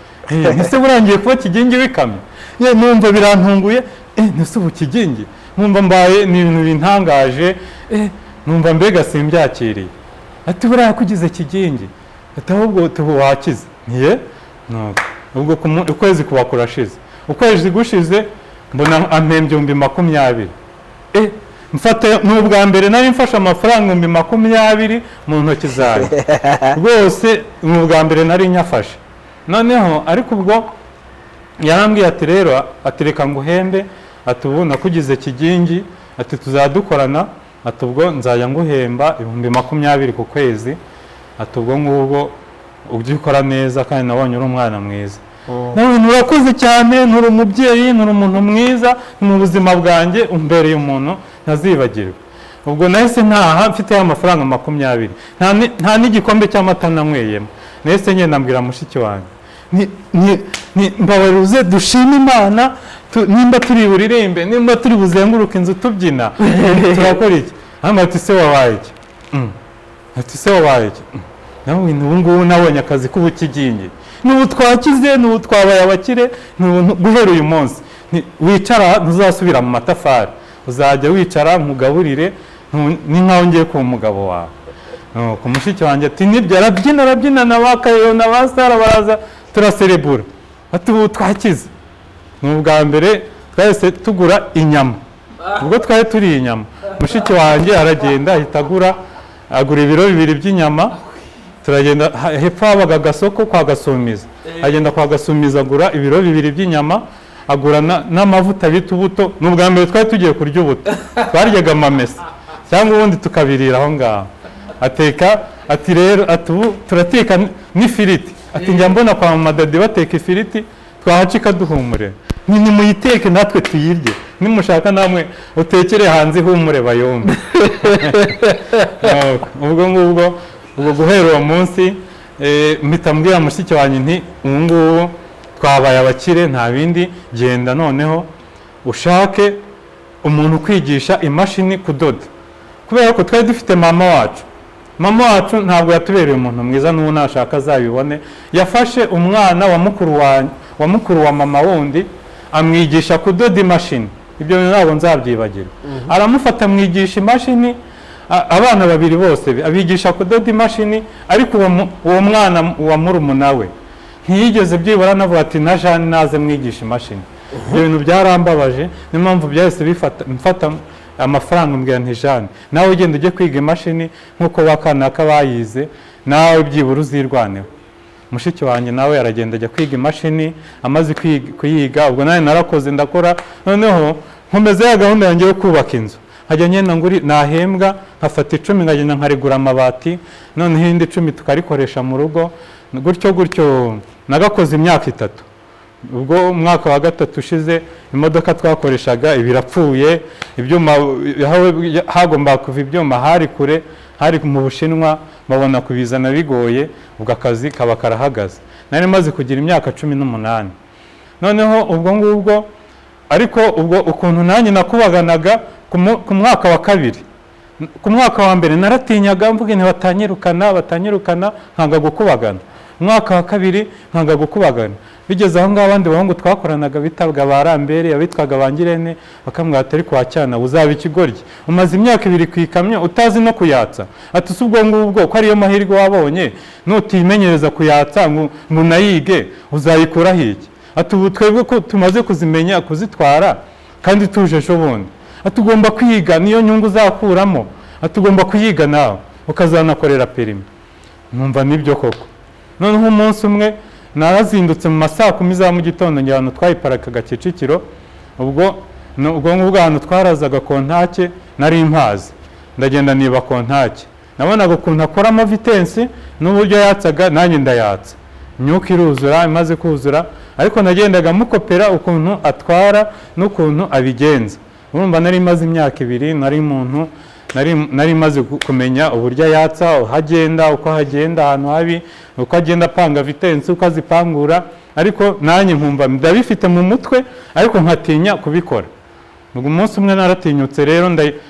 [SPEAKER 1] Ntise burangiye kuba kigingi w'ikamyo? Ye, numva birantunguye. Ntise ubu kigingi? Nkumva mbaye ni ibintu bintangaje, numva mbega simbyakiriye. Ati buriya yakugize kigingi, ati ahubwo tubu wakize ntiye. Nuko ubwo ukwezi kuba kurashize, ukwezi gushize mbona ampembye 20,000. Mfata, ni ubwa mbere nari mfashe amafaranga 20,000 mu ntoki zanjye rwose, ni ubwa mbere nari nyafashe. Noneho ariko ubwo yarambwiye ati rero, ati reka nguhembe, ati ubu nakugize kigingi, ati tuzadukorana, ati ubwo nzajya nguhemba 20,000 ku kwezi, ati ubwo ngubwo ujye ukora neza kandi nabonye uri umwana mwiza. Nawe nturakoze cyane, nturi umubyeyi, nturi umuntu mwiza mu buzima bwanjye, umbereye umuntu ntazibagirwa. Ubwo nahise ntaha mfite ya mafaranga 20, nta n'igikombe cy'amata nanyweyemo. Nahise ngenda mbwira mushiki wanjye ni mbabaruze dushime Imana, nimba turi buririmbe, nimba turi buzenguruke inzu tubyina, turakora iki? Hano ati se wabaye iki? Ati se wabaye iki? Nawe ubu ngubu nabonye akazi k'ubukigingi, n'ubu twakize, n'ubu twabaye abakire, n'ubu guhera uyu munsi wicara ntuzasubira mu matafari, uzajya wicara nkugaburire, ni nkaho ngiye kuba umugabo wawe. Nuko mushiki wanjye ati nibyo, arabyina arabyina, na ba Kayo na ba Sara baraza turaserebura, ati ubu twakize. Ni ubwa mbere twahise tugura inyama, ubwo twari turiye inyama, mushiki wanjye aragenda ahita agura ibiro 2 by'inyama. Turagenda hepfo habaga agasoko kwa Gasumiza, agenda kwa Gasumiza agura ibiro 2 by'inyama, agura n'amavuta bita ubuto. Ni ubwa mbere twari tugiye kurya ubuto, twaryaga amamesa cyangwa ubundi tukabirira aho ngaho. Ateka, ati rero, ati ubu turateka n'ifiriti, ati njya mbona kwa mama dadi bateka ifiriti twahaca ikaduhumurira, ni nimuyiteke natwe tuyirye, nimushaka namwe utekere hanze ihumure bayumve. Ubwo ngubwo ubwo guhera uwo munsi mpita mbwira mushiki wanjye nti ubu ngubu twabaye abakire, nta bindi, genda noneho ushake umuntu ukwigisha imashini kudoda, kubera ko twari dufite mama wacu. Mama wacu ntabwo yatubereye umuntu mwiza, n'ubu nashaka azabibone. Yafashe umwana wa mukuru wa, wa mukuru wa mama wundi amwigisha kudoda imashini. Ibyo bintu ntabwo nzabyibagirwa. Aramufata amwigisha imashini, abana babiri bose abigisha kudoda imashini, ariko uwo mwana wa murumuna we ntiyigeze byibura anavuga ati na Jeanne naze mwigisha imashini. Ibyo bintu byarambabaje, niyo mpamvu byahise bifata mfata amafaranga mbwira nti Jeanne nawe ugenda ujye kwiga imashini nk'uko ba kanaka bayize, nawe byibura uzirwaneho. Mushiki wanjye nawe aragenda ajya kwiga imashini, amaze kuyiga ubwo nawe narakoze ndakora, noneho nkomeza ya gahunda yanjye yo kubaka inzu, nkajya ngenda nguri nahembwa nkafata 10 nkagenda nkarigura amabati, noneho indi 10 tukarikoresha mu rugo, gutyo gutyo nagakoze imyaka 3. Ubwo umwaka wa 3 ushize imodoka twakoreshaga ibirapfuye, ibyuma hagomba kuva ibyuma hari kure, hari mu Bushinwa, babona kubizana bigoye, ubwo akazi kaba karahagaze. Nari maze kugira imyaka 18. Noneho ubwo ngubwo ariko ubwo ukuntu nanjye nakubaganaga ku mwaka wa 2, ku mwaka wa mbere naratinyaga mvuga nti batanyirukana batanyirukana, nkanga gukubagana. Umwaka wa 2 nkanga gukubagana, bigeze aho ngaho abandi bahungu twakoranaga bitabwa ba Rambere, abitwaga ba Ngirente, bakamubwira ati ariko wacyana uzaba ikigoryi, umaze imyaka 2 ku ikamyo utazi no kuyatsa, ati si ubwo ngubwo ko ariyo mahirwe wabonye, nutimenyereza kuyatsa ngo unayige uzayikuraho iki? Ati ubu twebwe ko tumaze kuzimenya kuzitwara kandi tuje ejo bundi, ati ugomba kwiga niyo nyungu uzakuramo, ati ugomba kuyiga nawe ukazanakorera perimi. Numva nibyo koko. Noneho umunsi umwe narazindutse mu masaa 10 za mu gitondo njya ahantu twayiparakaga Kicukiro, ubwo ngubwo ahantu twarazaga kontake nari mpazi, ndagenda niba kontake, nabonaga ukuntu akoramo vitensi n'uburyo yatsaga, nanjye ndayatsa, imyuka iruzura, imaze kuzura, ariko nagendaga mukopera ukuntu atwara n'ukuntu abigenza. Urumva nari maze imyaka 2, nari umuntu nari maze kumenya uburyo yatsa, uhagenda uko hagenda ahantu habi, uko agenda apanga vitensi, uko azipangura, ariko nanjye nkumva ndabifite mu mutwe ariko nkatinya kubikora. Ubwo umunsi umwe naratinyutse rero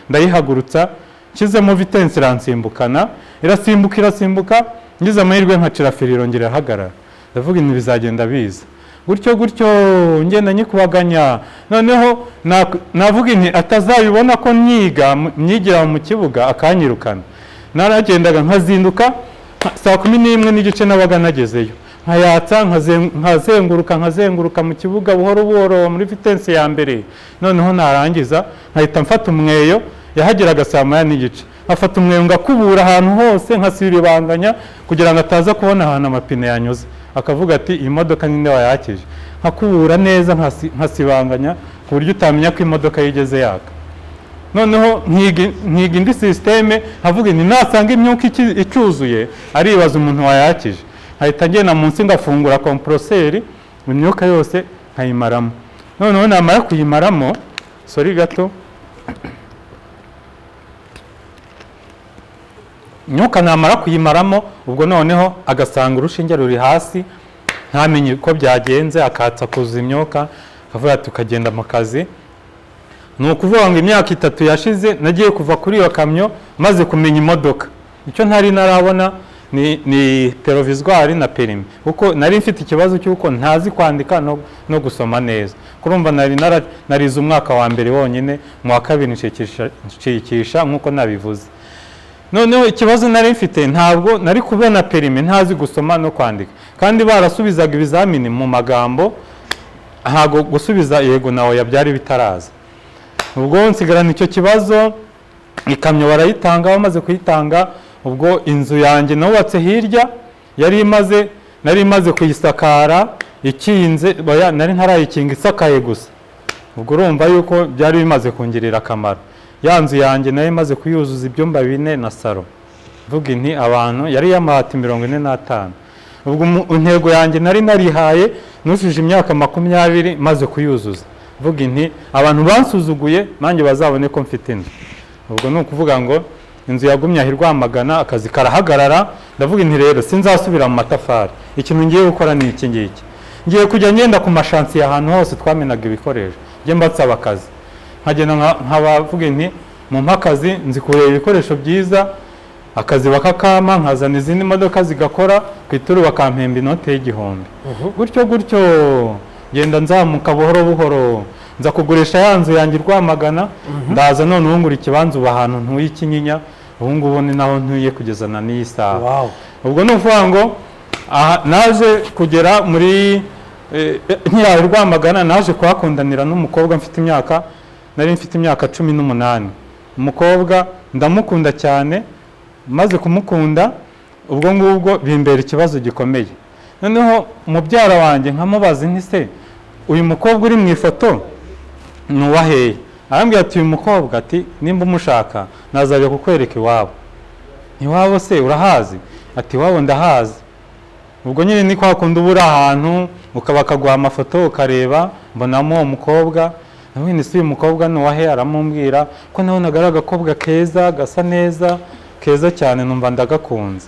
[SPEAKER 1] ndayihagurutsa, nshyizemo vitensi iransimbukana, irasimbuka irasimbuka, ngize amahirwe nkacira feri irongera irahagarara. Ndavuga ibintu bizagenda biza. Gutyo gutyo ngenda nyikubaganya. Noneho navuga nti atazabibona ko nyiga myigira mu kibuga akanyirukana. Naragendaga nkazinduka saa 11:30 nabaga nagezeyo, nkayatsa nkazenguruka mu kibuga buhoro buhoro muri vitensi ya mbere. Noneho narangiza nkahita mfata umweyo, yahageraga saa 1:30, nkafata umweyo ngakubura ahantu hose, nkasiribanganya kugira ngo ataza kubona ahantu amapine yanyuze, akavuga ati iyi modoka ninde wayakije. Nkakubura neza nkasibanganya ku buryo utamenya ko imodoka yigeze yaka. Noneho nkiga indi systeme, nkavuga nti nasanga imyuka icuzuye aribaza umuntu wayakije, nkahita ngenda munsi ngafungura compresseur, imyuka yose nkayimaramo. Noneho namara kuyimaramo, sorry gato, imyuka namara kuyimaramo, ubwo noneho agasanga urushinge ruri hasi, ntamenye uko byagenze, akatsa kuza imyuka, akavuga ati ukagenda mu kazi. Ni ukuvuga ngo imyaka 3 yashize nagiye kuva kuri iyo kamyo maze kumenya imodoka. Icyo ntari narabona ni provisoire na permis, kuko nari mfite ikibazo cy'uko ntazi kwandika no gusoma neza. Kurumva nari narize umwaka wa mbere wonyine, mu wa kabiri nshikisha nk'uko nabivuze. Noneho ikibazo nari mfite, ntabwo nari kubona permis ntazi gusoma no kwandika, kandi barasubizaga ibizamini mu magambo, ntabwo gusubiza yego na oya byari bitaraza. Ubwo nsigarana icyo kibazo, ikamyo barayitanga, bamaze kuyitanga ubwo inzu yanjye nubatse hirya yari imaze, nari imaze kuyisakara ikinze, nari ntarayikinga isakaye gusa. Ubwo urumva yuko byari bimaze kungirira akamaro. Ya nzu yanjye nari imaze kuyuzuza ibyumba 4 na salo, mvuga inti abantu yari y'amabati 45. Ubwo intego yanjye nari narihaye, nujuje imyaka 20 maze kuyuzuza, mvuga inti abantu bansuzuguye nanjye bazabone ko mfite inzu. Ubwo ni ukuvuga ngo inzu yagumye aho Rwamagana, akazi karahagarara. Ndavuga inti rero sinzasubira mu matafari, ikintu ngiye gukora ni iki ngiki, ngiye kujya ngenda ku mashansiye ahantu hose twamenaga ibikoresho, njye mbansaba akazi, nkagenda nkabavuga inti mumpe akazi, nzi kureba ibikoresho byiza, akazi bakakama, nkazana izindi modoka zigakora ku ituru bakampemba inote y'1000. Gutyo gutyo ngenda nzamuka buhoro buhoro, nza kugurisha ya nzu yanjye Rwamagana, ndaza none ubu ngura ikibanza ubu ahantu ntuye i Kinyinya, ubu ngubu ni naho ntuye kugeza na n'iyi saha. Ubwo ni ukuvuga ngo naje kugera muri nkiraho Rwamagana, naje kuhakundanira n'umukobwa mfite imyaka, nari mfite imyaka 18. Umukobwa ndamukunda cyane, maze kumukunda ubwo ngubwo bimbera ikibazo gikomeye. Noneho mubyara wanjye nkamubaza nti se uyu mukobwa uri mu ifoto ni uwaheye? Arambwira ati uyu mukobwa ati nimba umushaka nazajya kukwereka iwabo. Iwabo se urahazi? Ati iwabo ndahazi. Ubwo nyine ni kwa kundi uba uri ahantu ukaba akaguha amafoto ukareba, mbonamo uwo mukobwa. Nawe si uyu mukobwa ni uwahe? Aramumbwira ko nabonaga ari agakobwa keza gasa neza keza cyane, numva ndagakunze.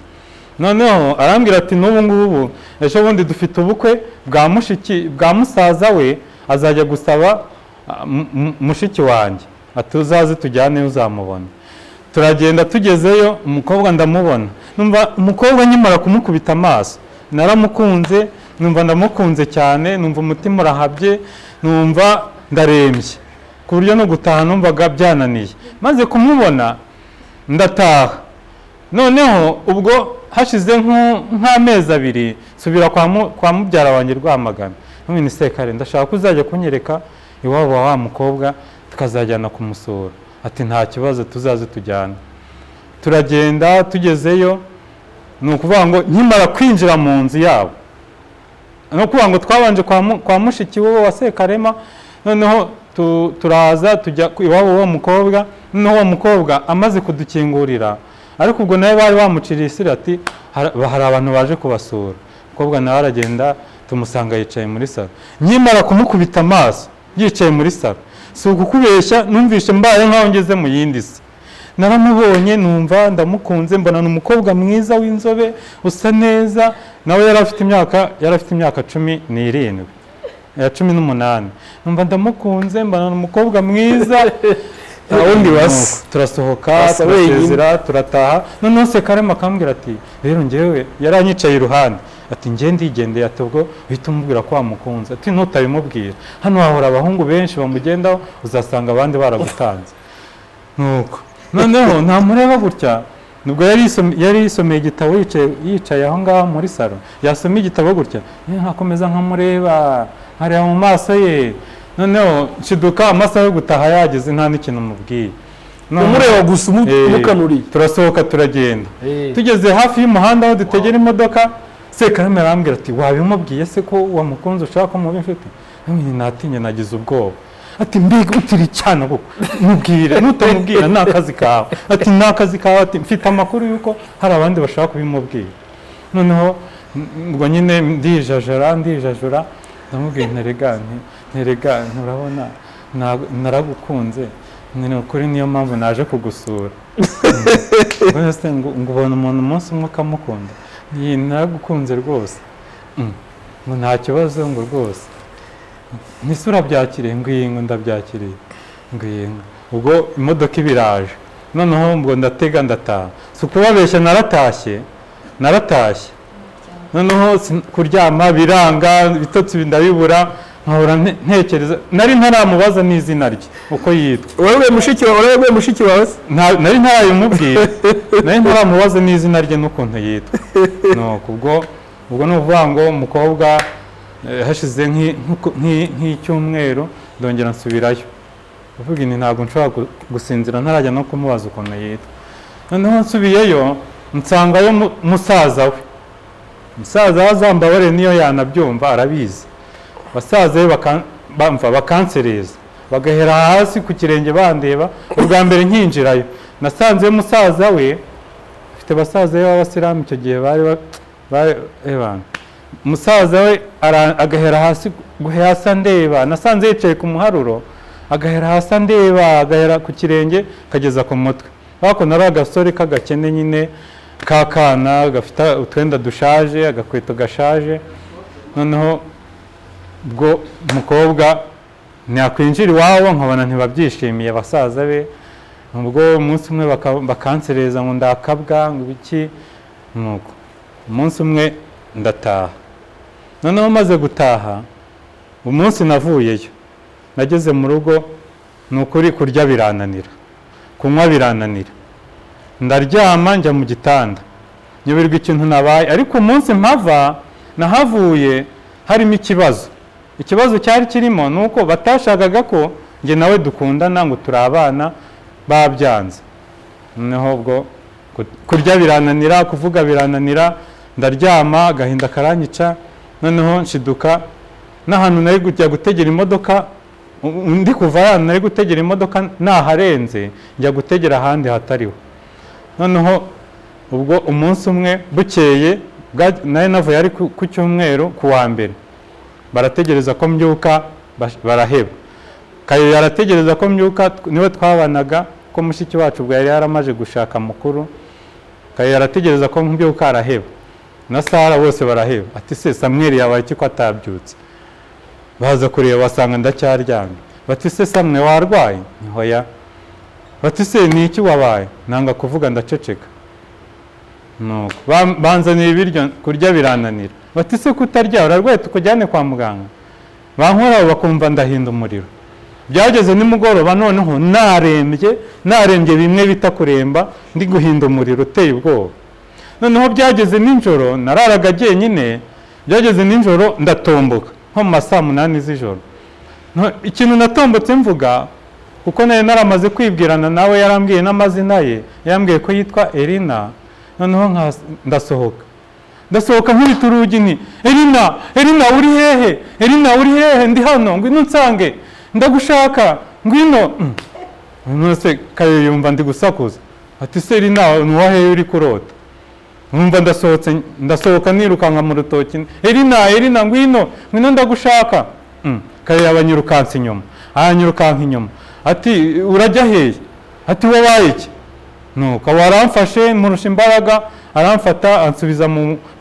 [SPEAKER 1] Noneho arambwira ati n'ubu ngubu ejo bundi dufite ubukwe bwa mushiki bwa musaza we, azajya gusaba mushiki wanjye, ati uzaze tujyane uzamubona. Turagenda tugezeyo umukobwa ndamubona, numva umukobwa nkimara kumukubita amaso naramukunze, numva ndamukunze cyane, numva umutima urahabye, numva ndarembye ku buryo no gutaha numvaga byananiye. Maze kumubona ndataha. Noneho ubwo hashize nk'amezi 2 nsubira kwa mubyara wanjye Rwamagana, none sekare ndashaka ko uzajya kunyereka iwabo wa mukobwa tukazajyana kumusura. Ati nta kibazo tuzaze tujyana. Turagenda tugezeyo, ni ukuvuga ngo nkimara kwinjira mu nzu yabo, ni ukuvuga ngo twabanje kwa mushiki we wa Sekarema, noneho turaza tujya iwabo w'uwo mukobwa. Noneho uwo mukobwa amaze kudukingurira, ariko ubwo nawe bari bamuciriye isiri ati hari abantu baje kubasura. Umukobwa nawe aragenda tumusanga yicaye muri salo. Nkimara kumukubita amaso yicaye muri salo, si ukukubeshya numvishe mbaye nkaho ngeze mu yindi si. Naramubonye numva ndamukunze, mbona ni umukobwa mwiza w'inzobe usa neza, nawe yari afite imyaka 17 ya 18. Numva ndamukunze, mbona ni umukobwa mwiza.
[SPEAKER 2] Wundi basa.
[SPEAKER 1] Turasohoka turasezera turataha. Noneho Sekarema akambwira ati rero njyewe yaranyicaye iruhande, Ati njye ndigendeye. Ati ubwo uhita umubwira ko wamukunze. Ati ntutabimubwira, hano hahora abahungu benshi bamugendaho, uzasanga abandi baragutanze. Nuko noneho ntamureba gutya, nubwo yari yisomeye igitabo, yicaye aho ngaho muri salo, yasoma igitabo gutya, nkakomeza nkamureba, nkareba mu maso ye. Noneho nshiduka amasaha yo gutaha yageze, nta n'ikintu mubwiye.
[SPEAKER 2] Umureba gusa, umukanuriye.
[SPEAKER 1] Turasohoka turagenda. Tugeze hafi y'umuhanda aho dutegera imodoka, Sekarama arambwira ati wabimubwiye se ko wamukunze, ushaka ko muba inshuti? Natinye, nagize ubwoba. Ati mbega utiri cyane koko, mubwire, nutamubwira ni akazi kawe. Ati ni akazi kawe. Ati mfite amakuru y'uko hari abandi bashaka kubimubwira. Noneho ubwo nyine ndijajara, ndamubwira nterega nturabona naragukunze, ni ukuri, niyo mpamvu naje kugusura. Ngo ubona umuntu umunsi umwe ukamukunda, naragukunze rwose, ngo nta kibazo, ngo rwose ntise urabyakiriye, ngo iyi, ngo ndabyakiriye, ngo iyi. Ubwo imodoka ibiraje, noneho ngo ndatega ndataha. Si ukubabeshya, naratashye. Noneho kuryama biranga, ibitotsi ndabibura, nkahora ntekereza. Nari ntaramubaza n'izina rye uko yitwa.
[SPEAKER 2] Wowe mushiki wawe se?
[SPEAKER 1] Nari ntarabimubwira, nari ntaramubaza n'izina rye n'ukuntu yitwa. Nuko ubwo ni ukuvuga ngo umukobwa, hashize nk'icyumweru ndongera nsubirayo, uvuga nti ntabwo nshobora gusinzira ntarajya no kumubaza ukuntu yitwa. Noneho nsubiyeyo nsangayo musaza we. Musaza we azambabare niyo yanabyumva, arabizi. Basaza be bakansereza, bagahera hasi ku kirenge bandeba. Ubwa mbere nkinjirayo nasanze musaza we afite basaza be b'abasilamu, icyo gihe bari musaza we agahera hasi hasi andeba. Nasanze yicaye ku muharuro, agahera hasi andeba, agahera ku kirenge kageza ku mutwe. Ariko nari agasore k'agakene nyine, k'akana gafite utwenda dushaje, agakweto gashaje. Noneho ubwo umukobwa ntiyakwinjira iwabo, nkabona ntibabyishimiye basaza be. Ubwo umunsi umwe bakansereza ngo ndakabwa, ngo ibiki. Nuko umunsi umwe ndataha. Noneho maze gutaha, umunsi navuyeyo nageze mu rugo, ni ukuri kurya birananira, kunywa birananira, ndaryama njya mu gitanda nyoberwa ikintu nabaye. Ariko umunsi mpava nahavuye harimo ikibazo. Ikibazo cyari kirimo ni uko batashakaga ko njye nawe dukundana, ngo turi abana, babyanze. Noneho ubwo kurya birananira, kuvuga birananira, ndaryama agahinda karanyica. Noneho nshiduka n'ahantu nari kujya gutegera imodoka, ndi kuva ahantu nari gutegera imodoka naharenze, njya gutegera ahandi hatariho. Noneho ubwo umunsi umwe bukeye, nari navuye ari ku cyumweru, ku wa mbere barategereza ko mbyuka, baraheba. Kayo yarategereza ko mbyuka, niwe twabanaga, ko mushiki wacu ubwo yari yaramaje gushaka mukuru. Kayo yarategereza ko mbyuka, araheba, na Sara bose baraheba. Ati se Samweli yabaye iki ko atabyutse? Baza kureba basanga ndacyaryamye. Bati se Samwe warwaye? Ntihoya. Bati se ni iki wabaye? Nanga kuvuga, ndaceceka. Nuko banzaniye ibiryo, kurya birananira. Bati se kutarya urarwaye, tukujyane kwa muganga? Bankoraho bakumva ndahinda umuriro. Byageze nimugoroba noneho narembye bimwe bita kuremba, ndi guhinda umuriro uteye ubwoba. Noneho byageze nijoro, nararaga jyenyine, byageze nijoro ndatomboka nko mu masaa 8 z'ijoro. Ikintu natombotse mvuga, kuko nari naramaze kwibwirana nawe, yarambwiye n'amazina ye, yarambwiye ko yitwa Elina. Noneho ndasohoka nkubita urugi nti Elina, Elina uri hehe? Elina uri hehe? Ndi hano, ngwino nsange, ndagushaka, ngwino. None Kayo yumva ndi gusakuza, ati se Elina ni uwahehe uri kurota? Numva ndasohotse, ndasohoka nirukanka mu rutoki, Elina, Elina ngwino, ngwino ndagushaka. Kayo yabanyirukansa inyuma, aranyirukanka inyuma, ati urajya hehe? Ati wabaye iki? Nuko aramfashe, murusha imbaraga, aramfata ansubiza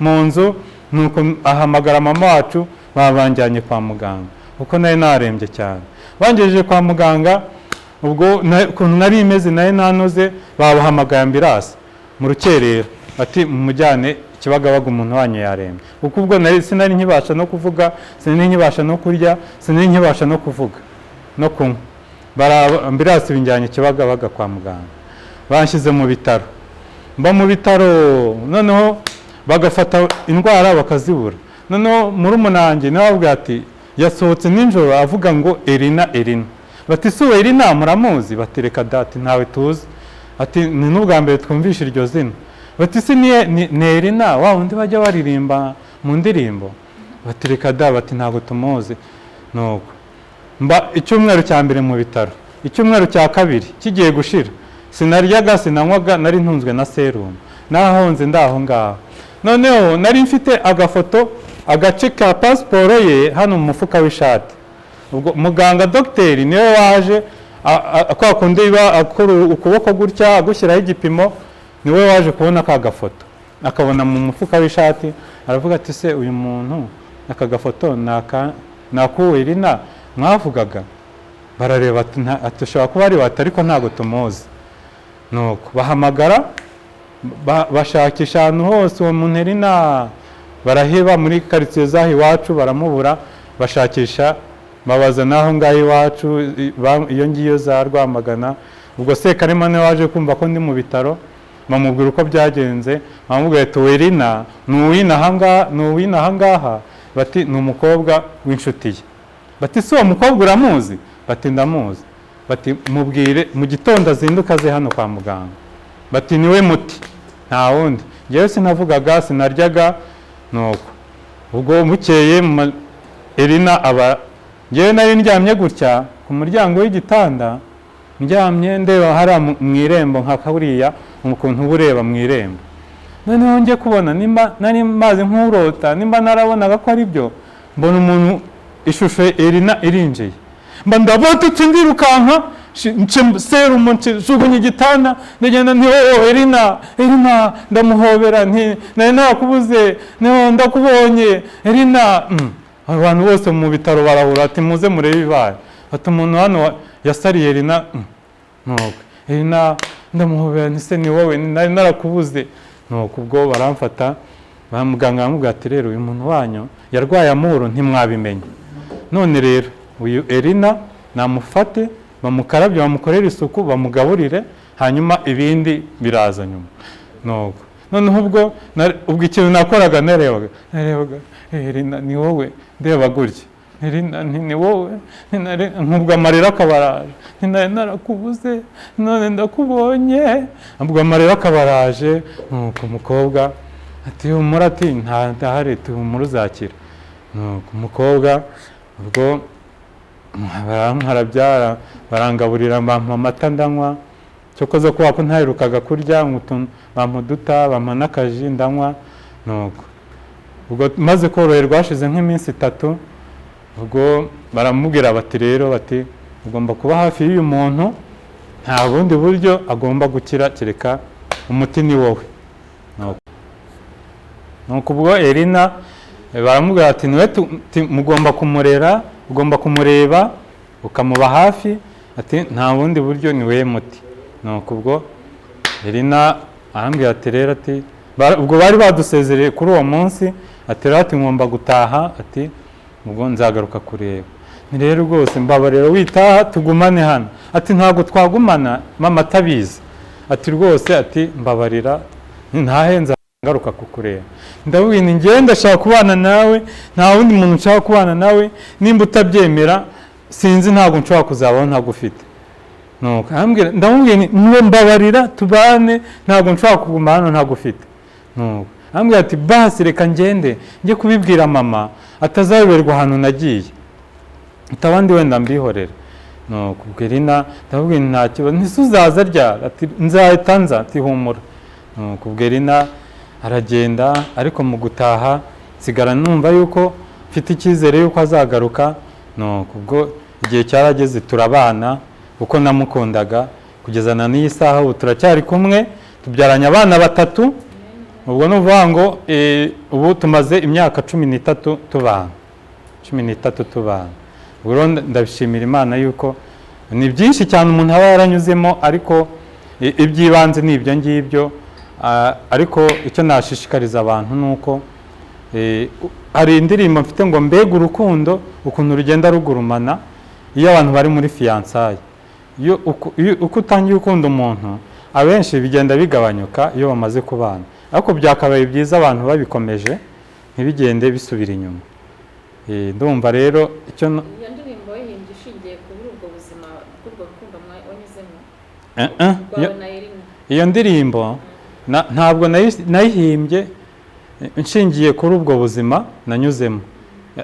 [SPEAKER 1] mu nzu. Nuko ahamagara mama wacu, babanjyanye kwa muganga kuko nari narembye cyane. Bangejeje kwa muganga, ubwo ukuntu nari imeze nari nanoze, babahamagaye ambirasi mu rukerera, ati mumujyane Kibagabaga, umuntu wanyu yarembye. Kuko ubwo sinari nkibasha no kuvuga, sinari nkibasha no kurya, sinari nkibasha no kuvuga no kunywa. Ambulance binjyanye Kibagabaga kwa muganga, banshyize mu bitaro, mba mu bitaro. Noneho bagafata indwara bakazibura. Noneho murumuna wanjye nawe avuga ati yasohotse nijoro avuga ngo "Erina, Erina." Bati: "Si uwo Erina muramuzi?" Bati: "Reka dati, ntawe tuzi." Ati: "Ni n'ubwa mbere twumvishe iryo zina." Bati: "Si ni Erina wa wundi bajya baririmba mu ndirimbo?" Bati: "Reka da." Bati: "Ntabwo tumuzi." Nuko mba icyumweru cya mbere mu bitaro, icyumweru cya kabiri kigiye gushira, sinaryaga, sinanywaga, nari ntunzwe na serumu, narahonze ndaho ngaho. Noneho nari mfite agafoto, agace ka pasiporo ye hano mu mufuka w'ishati. Ubwo muganga dogiteri niwe waje, kwa kundi biba akora ukuboko gutya agushyiraho igipimo, niwe waje kubona ka gafoto, akabona mu mufuka w'ishati, aravuga ati: "Se uyu muntu, aka gafoto ni ak'uwo Erina mwavugaga?" Barareba ati: "Ati ushobora kuba ari we," ati "ariko ntabwo tumuzi." Nuko bahamagara, bashakisha ahantu hose uwo muntu Erina, baraheba. Muri karitsiye z'aho iwacu baramubura, bashakisha, babaza n'aho ngaho iwacu, iyo ngiyo za Rwamagana. Ubwo Sekarema niwe waje kumva ko ndi mu bitaro, bamubwira uko byagenze, bamubwira ati: "Erina ni uw'inaha ngaha." Bati: "Ni umukobwa w'inshuti ye." Bati: "Si uwo mukobwa uramuzi?" Bati: "Ndamuzi." Bati: "Mubwire mu gitondo azinduka aze hano kwa muganga." Bati: "Niwe muti, nta wundi." Njyewe sinavugaga, sinaryaga. Nuko ubwo bukeye Erina aba, njyewe nari ndyamye gutya ku muryango w'igitanda, ndyamye ndeba hariya mu irembo, nka kariya ukuntu uba ureba mu irembo. Noneho njye kubona, nimba nari mazi nk'urota, nimba narabonaga ko ari byo, mbona umuntu, ishusho Erina irinjiye, mba ndabotutse, ndirukanka, nce serumu, njugunya igitanda, ndagenda nti: "Oh Erina, Erina!" Ndamuhobera nti: "Nari nakubuze, no ndakubonye Erina." Abantu bose mu bitaro barahura, ati: "Muze murebe ibibaye." Ati: "Umuntu hano yasariye Erina." Nuko Erina ndamuhobera nti: "Se ni wowe? Nari narakubuze." Nuko ubwo baramfata, ba muganga baramubwira ati: "Rero uyu muntu wanyu yarwaye amuro ntimwabimenye. None rero uyu Erina namufate, bamukarabye, bamukorere isuku, bamugaburire, hanyuma ibindi biraza nyuma." Nuko noneho ubwo ubwo ikintu nakoraga, narebaga "Erina, ni wowe?" Ndeba gutya: "Erina, ni wowe?" Nkubwo amarira akaba araje, nti: "Nari narakubuze, none ndakubonye." Ubwo amarira akaba araje. Nuko umukobwa ati: "Humura," ati "nta ndahari," ati: "Humura, uzakira." Nuko umukobwa ubwo barankarabya, barangaburira, bampa amata ndanywa. Cyokoze kubera ko ntaherukaga kurya, bampa uduta, bampa n'akaji ndanywa. Nuko ubwo maze koroherwa, hashize nk'iminsi 3, ubwo baramubwira bati: "Rero," bati, "ugomba kuba hafi y'uyu muntu, nta bundi buryo agomba gukira kereka umuti ni wowe." Nuko ubwo Erina baramubwira ati: "Niwe mugomba kumurera, ugomba kumureba, ukamuba hafi," ati "nta bundi buryo, ni we muti." Nuko ubwo Erina arambwira ati: "Rero," ati, ubwo bari badusezereye kuri uwo munsi, ati: "Rero," ati, "ngomba gutaha," ati "ubwo nzagaruka kureba." Ni rero rwose mbabarira witaha, tugumane hano. Ati: "Ntabwo twagumana mama atabizi." Ati: "Rwose," ati, "mbabarira ntahe, ngaruka kukureba." Ndabwira nti: "Njyewe ndashaka kubana nawe, nta wundi muntu nshaka kubana nawe. Nimba utabyemera sinzi, ntabwo nshobora kuzabaho ntagufite." Nuko arambwira, ndamubwira nti: "Niwe, mbabarira tubane, ntabwo nshobora kuguma hano ntagufite." Nuko arambwira ati: "Basi reka ngende njye kubibwira mama, atazayoberwa ahantu nagiye, utabandi wenda mbihorera." Nuko ubwo Erina ndamubwira nti: "Nta kibazo." Ntise: "Uzaza ryari?" Ati: "Nzahita nza," ati "humura." Nuko ubwo Erina aragenda, ariko mu gutaha nsigara numva yuko mfite icyizere yuko azagaruka. Nuko ubwo igihe cyarageze turabana uko namukundaga kugeza na n'iyi saha. Ubu turacyari kumwe, tubyaranye abana 3. Ubwo ni ukuvuga ngo ubu tumaze imyaka 13 tubana, 13 tubana. Ubwo rero ndabishimira Imana yuko ni byinshi cyane umuntu aba yaranyuzemo, ariko iby'ibanze ni ibyo ngibyo. Ariko icyo nashishikariza abantu ni uko hari indirimbo mfite ngo mbega urukundo ukuntu rugenda rugurumana iyo abantu bari muri fiançailles. Iyo uko utangiye ukunda umuntu, abenshi bigenda bigabanyuka iyo bamaze kubana, ariko byakabaye byiza abantu babikomeje, ntibigende bisubira inyuma. Ndumva rero icyo
[SPEAKER 3] Iyo ndirimbo wayihimbye ishingiye kuri ubwo buzima bw'urwo rukundo wanyuzemo rwawe na Irina?
[SPEAKER 1] Iyo ndirimbo ntabwo nayihimbye nshingiye kuri ubwo buzima nanyuzemo.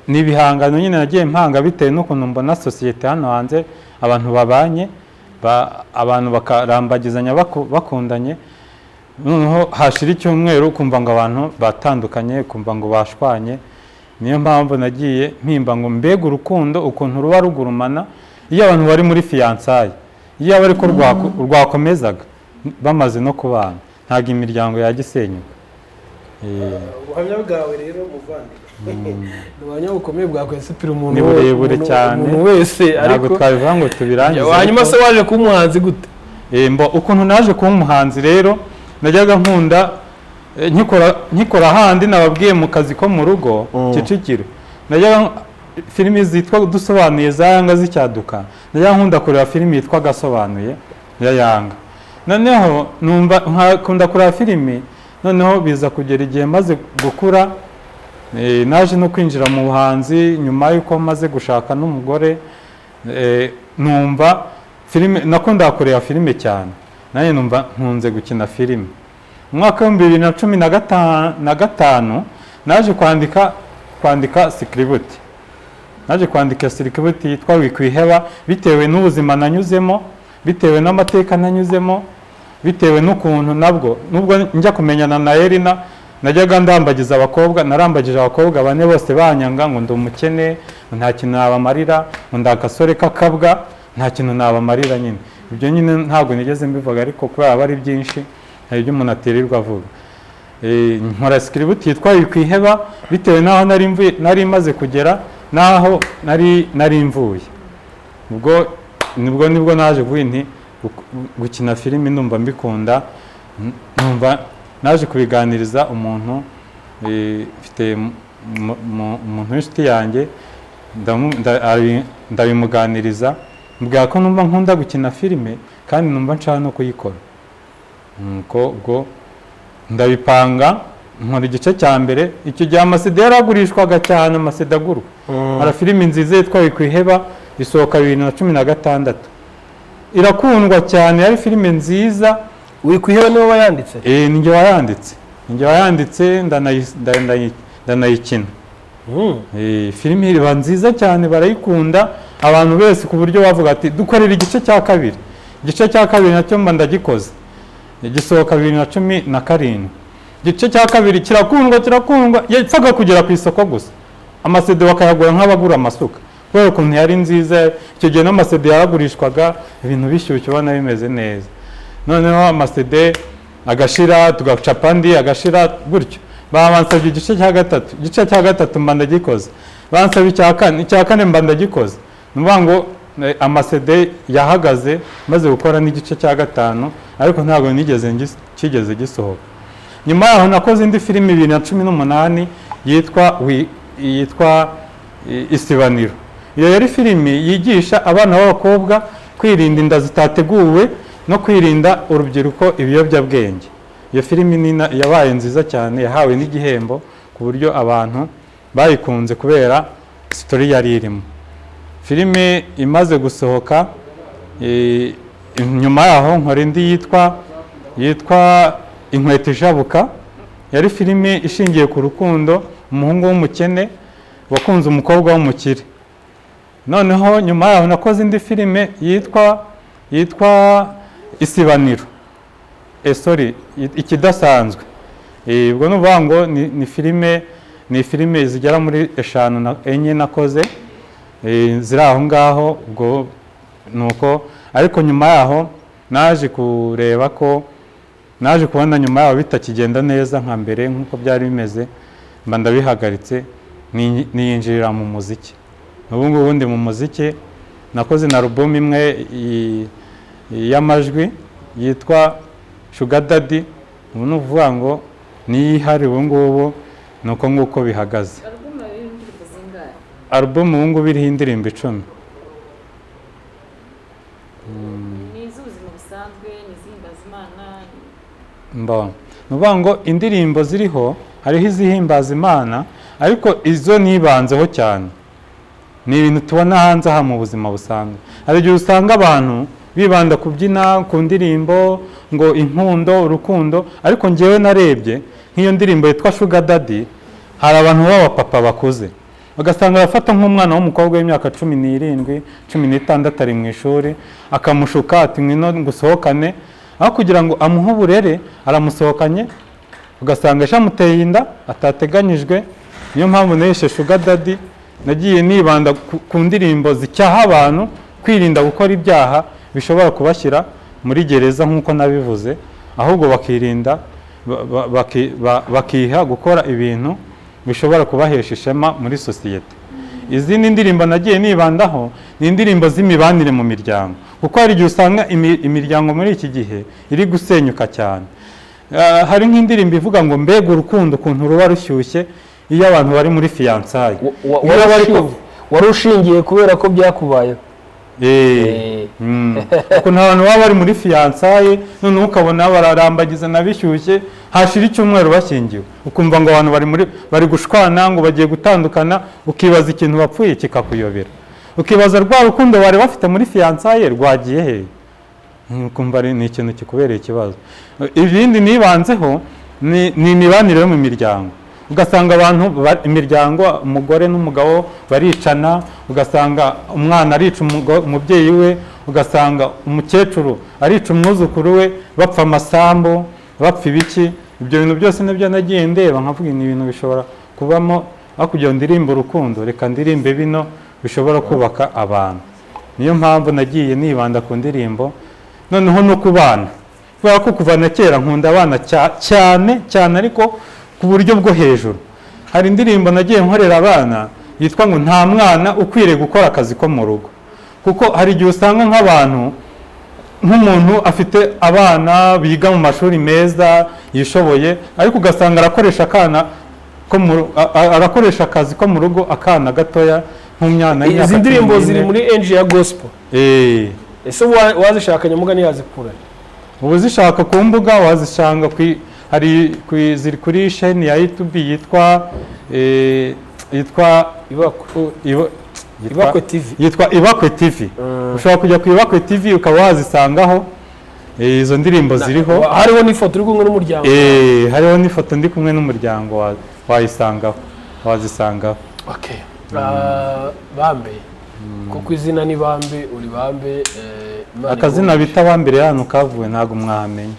[SPEAKER 1] Ni ibihangano nyine nagiye mpanga bitewe n'ukuntu mbona sosiyete hano hanze, abantu babanye, abantu bakarambagizanya, bakundanye, noneho hashira icyumweru ukumva ngo abantu batandukanye, ukumva ngo bashwanye. Niyo mpamvu nagiye mpimba ngo mbega urukundo ukuntu ruba rugurumana iyo abantu bari muri fiançailles. Iyo aba ariko rwakomezaga bamaze no kubana, ntabwo imiryango yajya isenyuka.
[SPEAKER 2] Ubuhamya bwawe rero, muvandi, ni ubuhamya bukomeye bwakwesipira umuntu
[SPEAKER 1] Ni burebure cyane.
[SPEAKER 2] umuntu wese.
[SPEAKER 1] Ntabwo
[SPEAKER 2] Ariko
[SPEAKER 1] twabivuga ngo tubirangize.
[SPEAKER 2] Hanyuma
[SPEAKER 1] Ariko
[SPEAKER 2] se waje kuba umuhanzi gute?
[SPEAKER 1] Mbo ukuntu naje kuba umuhanzi rero, najyaga nkunda nkikora handi nababwiye mu kazi ko mu rugo Kicukiro, najyaga filimi zitwa Dusobanuye za Yanga zicyaduka, najyaga nkunda kureba filimi yitwa Gasobanuye ya Yanga. Noneho numva nkakunda kureba filimi. Noneho biza kugera igihe maze gukura, naje no kwinjira mu buhanzi nyuma y'uko maze gushaka n'umugore. Numva filime, nakundaga kureba filime cyane, nanjye numva nkunze gukina filime. Mu mwaka w'2015 naje kwandika script, naje kwandika script yitwa Wikwiheba, bitewe n'ubuzima nanyuzemo, bitewe n'amateka nanyuzemo, bitewe n'ukuntu nabwo nubwo njya kumenyana na Elina najyaga ndambagiza abakobwa. Narambagije abakobwa bane, bose banyanga ngo ndi umukene, ngo nta kintu nabamarira, ngo ndi agasore k'akabwa, nta kintu nabamarira nyine. Ibyo nyine ntabwo nigeze mbivuga, ariko kubera aba ari byinshi, hari ibyo umuntu atirirwa avuga. Nkora script yitwa Wikwiheba bitewe n'aho nari mvuye, nari maze kugera n'aho nari mvuye. Ubwo nibwo naje kuvuga nti gukina filimi ndumva mbikunda. Numva naje kubiganiriza umuntu, mfite umuntu w'inshuti yanjye, ndabimuganiriza, mbwira ko numva nkunda gukina filime kandi numva nshaka no kuyikora. Nuko ubwo ndabipanga, nkora igice cya mbere. Icyo gihe ama CD yaragurishwaga cyane, ama CD agurwa. Hari filimi nziza yitwa Wikwiheba, isohoka 2016, irakundwa cyane, yari filime nziza.
[SPEAKER 2] Wikwiheba niwe wayanditse?
[SPEAKER 1] Ninjye wayanditse, ninjye wayanditse, ndanayikina. Filime iba nziza cyane, barayikunda abantu bose, ku buryo bavuga ati dukorera igice cya kabiri. Igice cya kabiri nacyo mba ndagikoze, gisohoka 2017. Igice cya kabiri kirakundwa, kirakundwa, yapfaga kugera ku isoko gusa ama CD bakayagura nk'abagura amasuka, kubera ukuntu yari nziza. Icyo gihe n'ama CD yaragurishwaga, ibintu bishyushye, ubona bimeze neza. Noneho ama CD agashira, tugacapa andi agashira gutyo. Bansabye igice cya gatatu, igice cya gatatu mba ndagikoze. Bansaba icya kane, icya kane mba ndagikoze. Ni ukuvuga ngo ama CD yahagaze maze gukora n'igice cya gatanu, ariko ntabwo nigeze kigeze gisohoka. Nyuma yaho nakoze indi filimi 2018 yitwa Isibaniro. Iyo yari filimi yigisha abana b'abakobwa kwirinda inda zitateguwe no kwirinda urubyiruko ibiyobyabwenge. Iyo filimi yabaye nziza cyane, yahawe n'igihembo, ku buryo abantu bayikunze kubera story yari irimo. Filimi imaze gusohoka, nyuma yaho nkora indi yitwa Inkweto Ijabuka. Yari filimi ishingiye ku rukundo, umuhungu w'umukene wakunze umukobwa w'umukire. Noneho nyuma yaho nakoze indi filime yitwa Isibaniro, sorry, Ikidasanzwe. Ubwo ni ukuvuga ngo ni filime zigera muri eshanu na enye nakoze, ziri aho ngaho. Ubwo nuko, ariko nyuma yaho naje kureba ko naje kubona nyuma yaho bitakigenda neza nka mbere nk'uko byari bimeze, mba ndabihagaritse, niyinjirira mu muziki. Ubu ngubu ndi mu muziki. Nakoze na album imwe y'amajwi yitwa Sugar Daddy. Ubu ni ukuvuga ngo niyo ihari ubu ngubu, ni uko nguko bihagaze.
[SPEAKER 3] Alubumu yawe iriho indirimbo zingahe?
[SPEAKER 1] Album ubu ngubu iriho indirimbo 10.
[SPEAKER 3] Ni iz'ubuzima busanzwe, ni izihimbaza Imana?
[SPEAKER 1] Mbona ni ukuvuga ngo indirimbo ziriho, hariho izihimbaza Imana, ariko izo nibanzeho cyane ni ibintu tubona hanze aha mu buzima busanzwe. Hari igihe usanga abantu bibanda kubyina ku ndirimbo ngo inkundo, urukundo, ariko ngewe narebye nk'iyo ndirimbo yitwa Sugar Daddy, hari abantu b'abapapa bakuze ugasanga bafata nk'umwana w'umukobwa w'imyaka 17, 16, ari mu ishuri, akamushuka ati: "Ngwino ngusohokane." Aho kugira ngo amuhe uburere, aramusohokanye, ugasanga ejo amuteye inda atateganyijwe. Niyo mpamvu nayise Sugar Daddy. Nagiye nibanda ku ndirimbo zicyaha abantu kwirinda gukora ibyaha bishobora kubashyira muri gereza nk'uko nabivuze, ahubwo bakirinda bakiha gukora ibintu bishobora kubahesha ishema muri sosiyete. Izindi ndirimbo nagiye nibandaho ni indirimbo z'imibanire mu miryango, kuko hari igihe usanga imiryango muri iki gihe iri gusenyuka cyane. Hari nk'indirimbo ivuga ngo mbega urukundo ukuntu ruba rushyushye iyo abantu bari muri fiançailles. Iyo bari
[SPEAKER 2] Wari ushingiye kubera ko byakubayeho?
[SPEAKER 1] Ukuntu abantu baba bari muri fiançailles, noneho ukabona bararambagiza na bishyushye, hashira icyumweru bashyingiwe, ukumva ngo abantu bari gushwana, ngo bagiye gutandukana, ukibaza ikintu bapfuye kikakuyobera, ukibaza rwa rukundo bari bafite muri fiançailles rwagiye hehe? Ukumva ni ikintu kikubereye ikibazo. Ibindi nibanzeho ni imibanire yo mu miryango, ugasanga abantu imiryango, umugore n'umugabo baricana, ugasanga umwana arica umubyeyi we, ugasanga umukecuru arica umwuzukuru we, bapfa amasambu, bapfa ibiki. Ibyo bintu byose nibyo nagiye ndeba nkavuga ni ibintu bishobora kubamo, aho kugira ngo ndirimbe urukundo, reka ndirimbe bino bishobora kubaka abantu. Niyo mpamvu nagiye nibanda ku ndirimbo noneho no ku bana, kubera ko kuva na kera nkunda abana cyane cyane, ariko ku buryo bwo hejuru. Hari indirimbo nagiye nkorera abana yitwa ngo "Nta mwana ukwiriye gukora akazi ko mu rugo", kuko hari igihe usanga nk'abantu, nk'umuntu afite abana biga mu mashuri meza yishoboye, ariko ugasanga arakoresha akana ko mu ru- a- a- arakoresha akazi ko mu rugo akana gatoya nk'umwana w'imyaka
[SPEAKER 2] Izi ndirimbo
[SPEAKER 1] 14.
[SPEAKER 2] ziri muri enji ya gospel?
[SPEAKER 1] Eh.
[SPEAKER 2] Ese wazishaka nyamuga ntiyazikura?
[SPEAKER 1] Ubu zishaka ku mbuga wazisanga hari ziri kuri chaîne ya YouTube yitwa
[SPEAKER 2] Ibakwe. Ibakwe TV.
[SPEAKER 1] Yitwa Ibakwe TV. Ushobora kujya ku Ibakwe TV ukaba wazisangaho, izo ndirimbo ziriho.
[SPEAKER 2] Hariho n'ifoto uri kumwe n'umuryango.
[SPEAKER 1] Hariho n'ifoto ndi kumwe n'umuryango, wayisangaho, wazisangaho.
[SPEAKER 2] Okay. Ah, Bambe, kuko izina ni Bambe, uri Bambe, Imana
[SPEAKER 1] Akazina
[SPEAKER 2] iguhe.
[SPEAKER 1] bita Bambere hano kavuye ntabwo mwahamenya.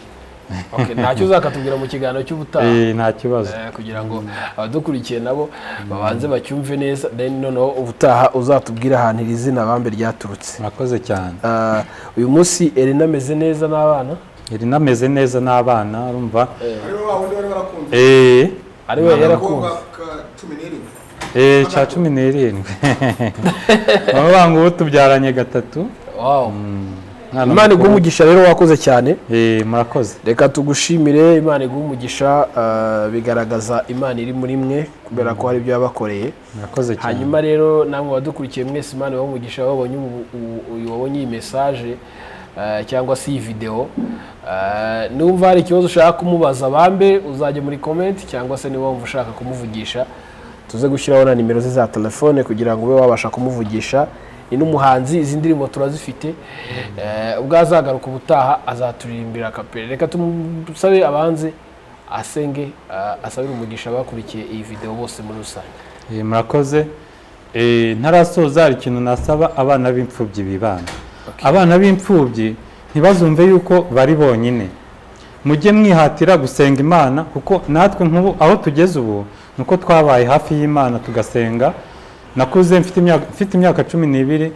[SPEAKER 2] Okay, ntacyo uzakatubwira mu kiganiro cy'ubutaha.
[SPEAKER 1] Nta kibazo.
[SPEAKER 2] Kugira ngo abadukurikiye nabo babanze bacyumve neza, then noneho ubutaha uzatubwire ahantu iri zina Bambe ryaturutse.
[SPEAKER 1] Murakoze cyane.
[SPEAKER 2] Ah, uyu munsi Elena ameze neza n'abana?
[SPEAKER 1] Iri nameze neza n'abana, urumva.
[SPEAKER 4] Ariwe wa wundi wari warakunze?
[SPEAKER 2] Ari we yarakunze.
[SPEAKER 4] Agakobwa ka 17.
[SPEAKER 1] Cya 17. Baba ngo ubu tubyaranye gatatu. Mwana
[SPEAKER 2] Imana iguhe
[SPEAKER 1] mukuru.
[SPEAKER 2] umugisha rero, wakoze cyane.
[SPEAKER 1] Murakoze.
[SPEAKER 2] Reka tugushimire, Imana iguhe umugisha. Bigaragaza Imana iri muri mwe, kubera ko hari ibyo yabakoreye.
[SPEAKER 1] Murakoze cyane.
[SPEAKER 2] Hanyuma rero namwe badukurikiye mwese, Imana ibahe umugisha. Wabonye uyu wabonye iyi message cyangwa se iyi video, numva hari ikibazo ushaka kumubaza Bambe, uzajya muri comment, cyangwa se niba wumva ushaka kumuvugisha, tuze gushyiraho na nimero ze za telefone kugira ngo ube wabasha kumuvugisha. Ni n'umuhanzi, izi ndirimbo turazifite. Ubwo azagaruka ubutaha azaturirimbira kapere. Reka tumusabe abanze asenge, asabire umugisha abakurikiye iyi video bose muri rusange.
[SPEAKER 1] Murakoze. Ntarasoza hari ikintu nasaba abana b'imfubyi bibana. Abana b'imfubyi ntibazumve yuko bari bonyine. Mujye mwihatira gusenga Imana, kuko natwe nk'ubu aho tugeze ubu nuko twabaye hafi y'Imana tugasenga. Nakuze mfite imyaka 12,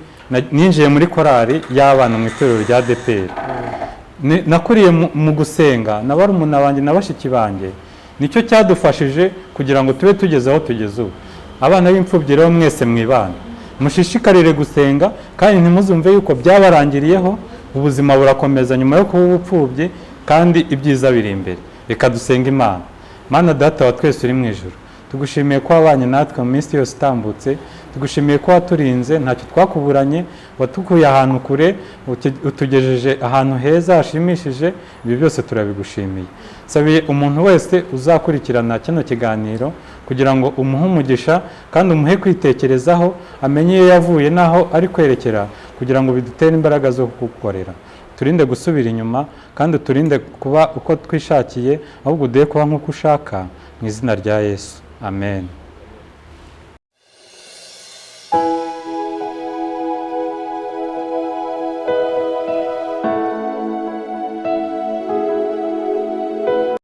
[SPEAKER 1] ninjiye muri korali y'abana mu itorero rya ADEPR. Nakuriye mu gusenga na barumuna banjye na bashiki banjye, nicyo cyadufashije kugira ngo tube tugeze aho tugeze ubu. Abana b'imfubyi rero mwese mwibana, mushishikarire gusenga, kandi ntimuzumve yuko byabarangiriyeho. Ubuzima burakomeza nyuma yo kuba ubupfubyi, kandi ibyiza biri imbere. Reka dusenge Imana. Mana Data wa twese uri mu ijuru, tugushimiye ko wabanye natwe mu minsi yose itambutse, tugushimiye ko waturinze, ntacyo twakuburanye, watukuye ahantu kure, utugejeje ahantu heza hashimishije, ibi byose turabigushimiye. Sabiye umuntu wese uzakurikirana kino kiganiro kugira ngo umuhe umugisha kandi umuhe kwitekerezaho, amenye iyo yavuye n'aho ari kwerekera, kugira ngo bidutere imbaraga zo kugukorera. Turinde gusubira inyuma kandi uturinde kuba uko twishakiye, ahubwo uduhe kuba nk'uko ushaka, mu izina rya Yesu, amen.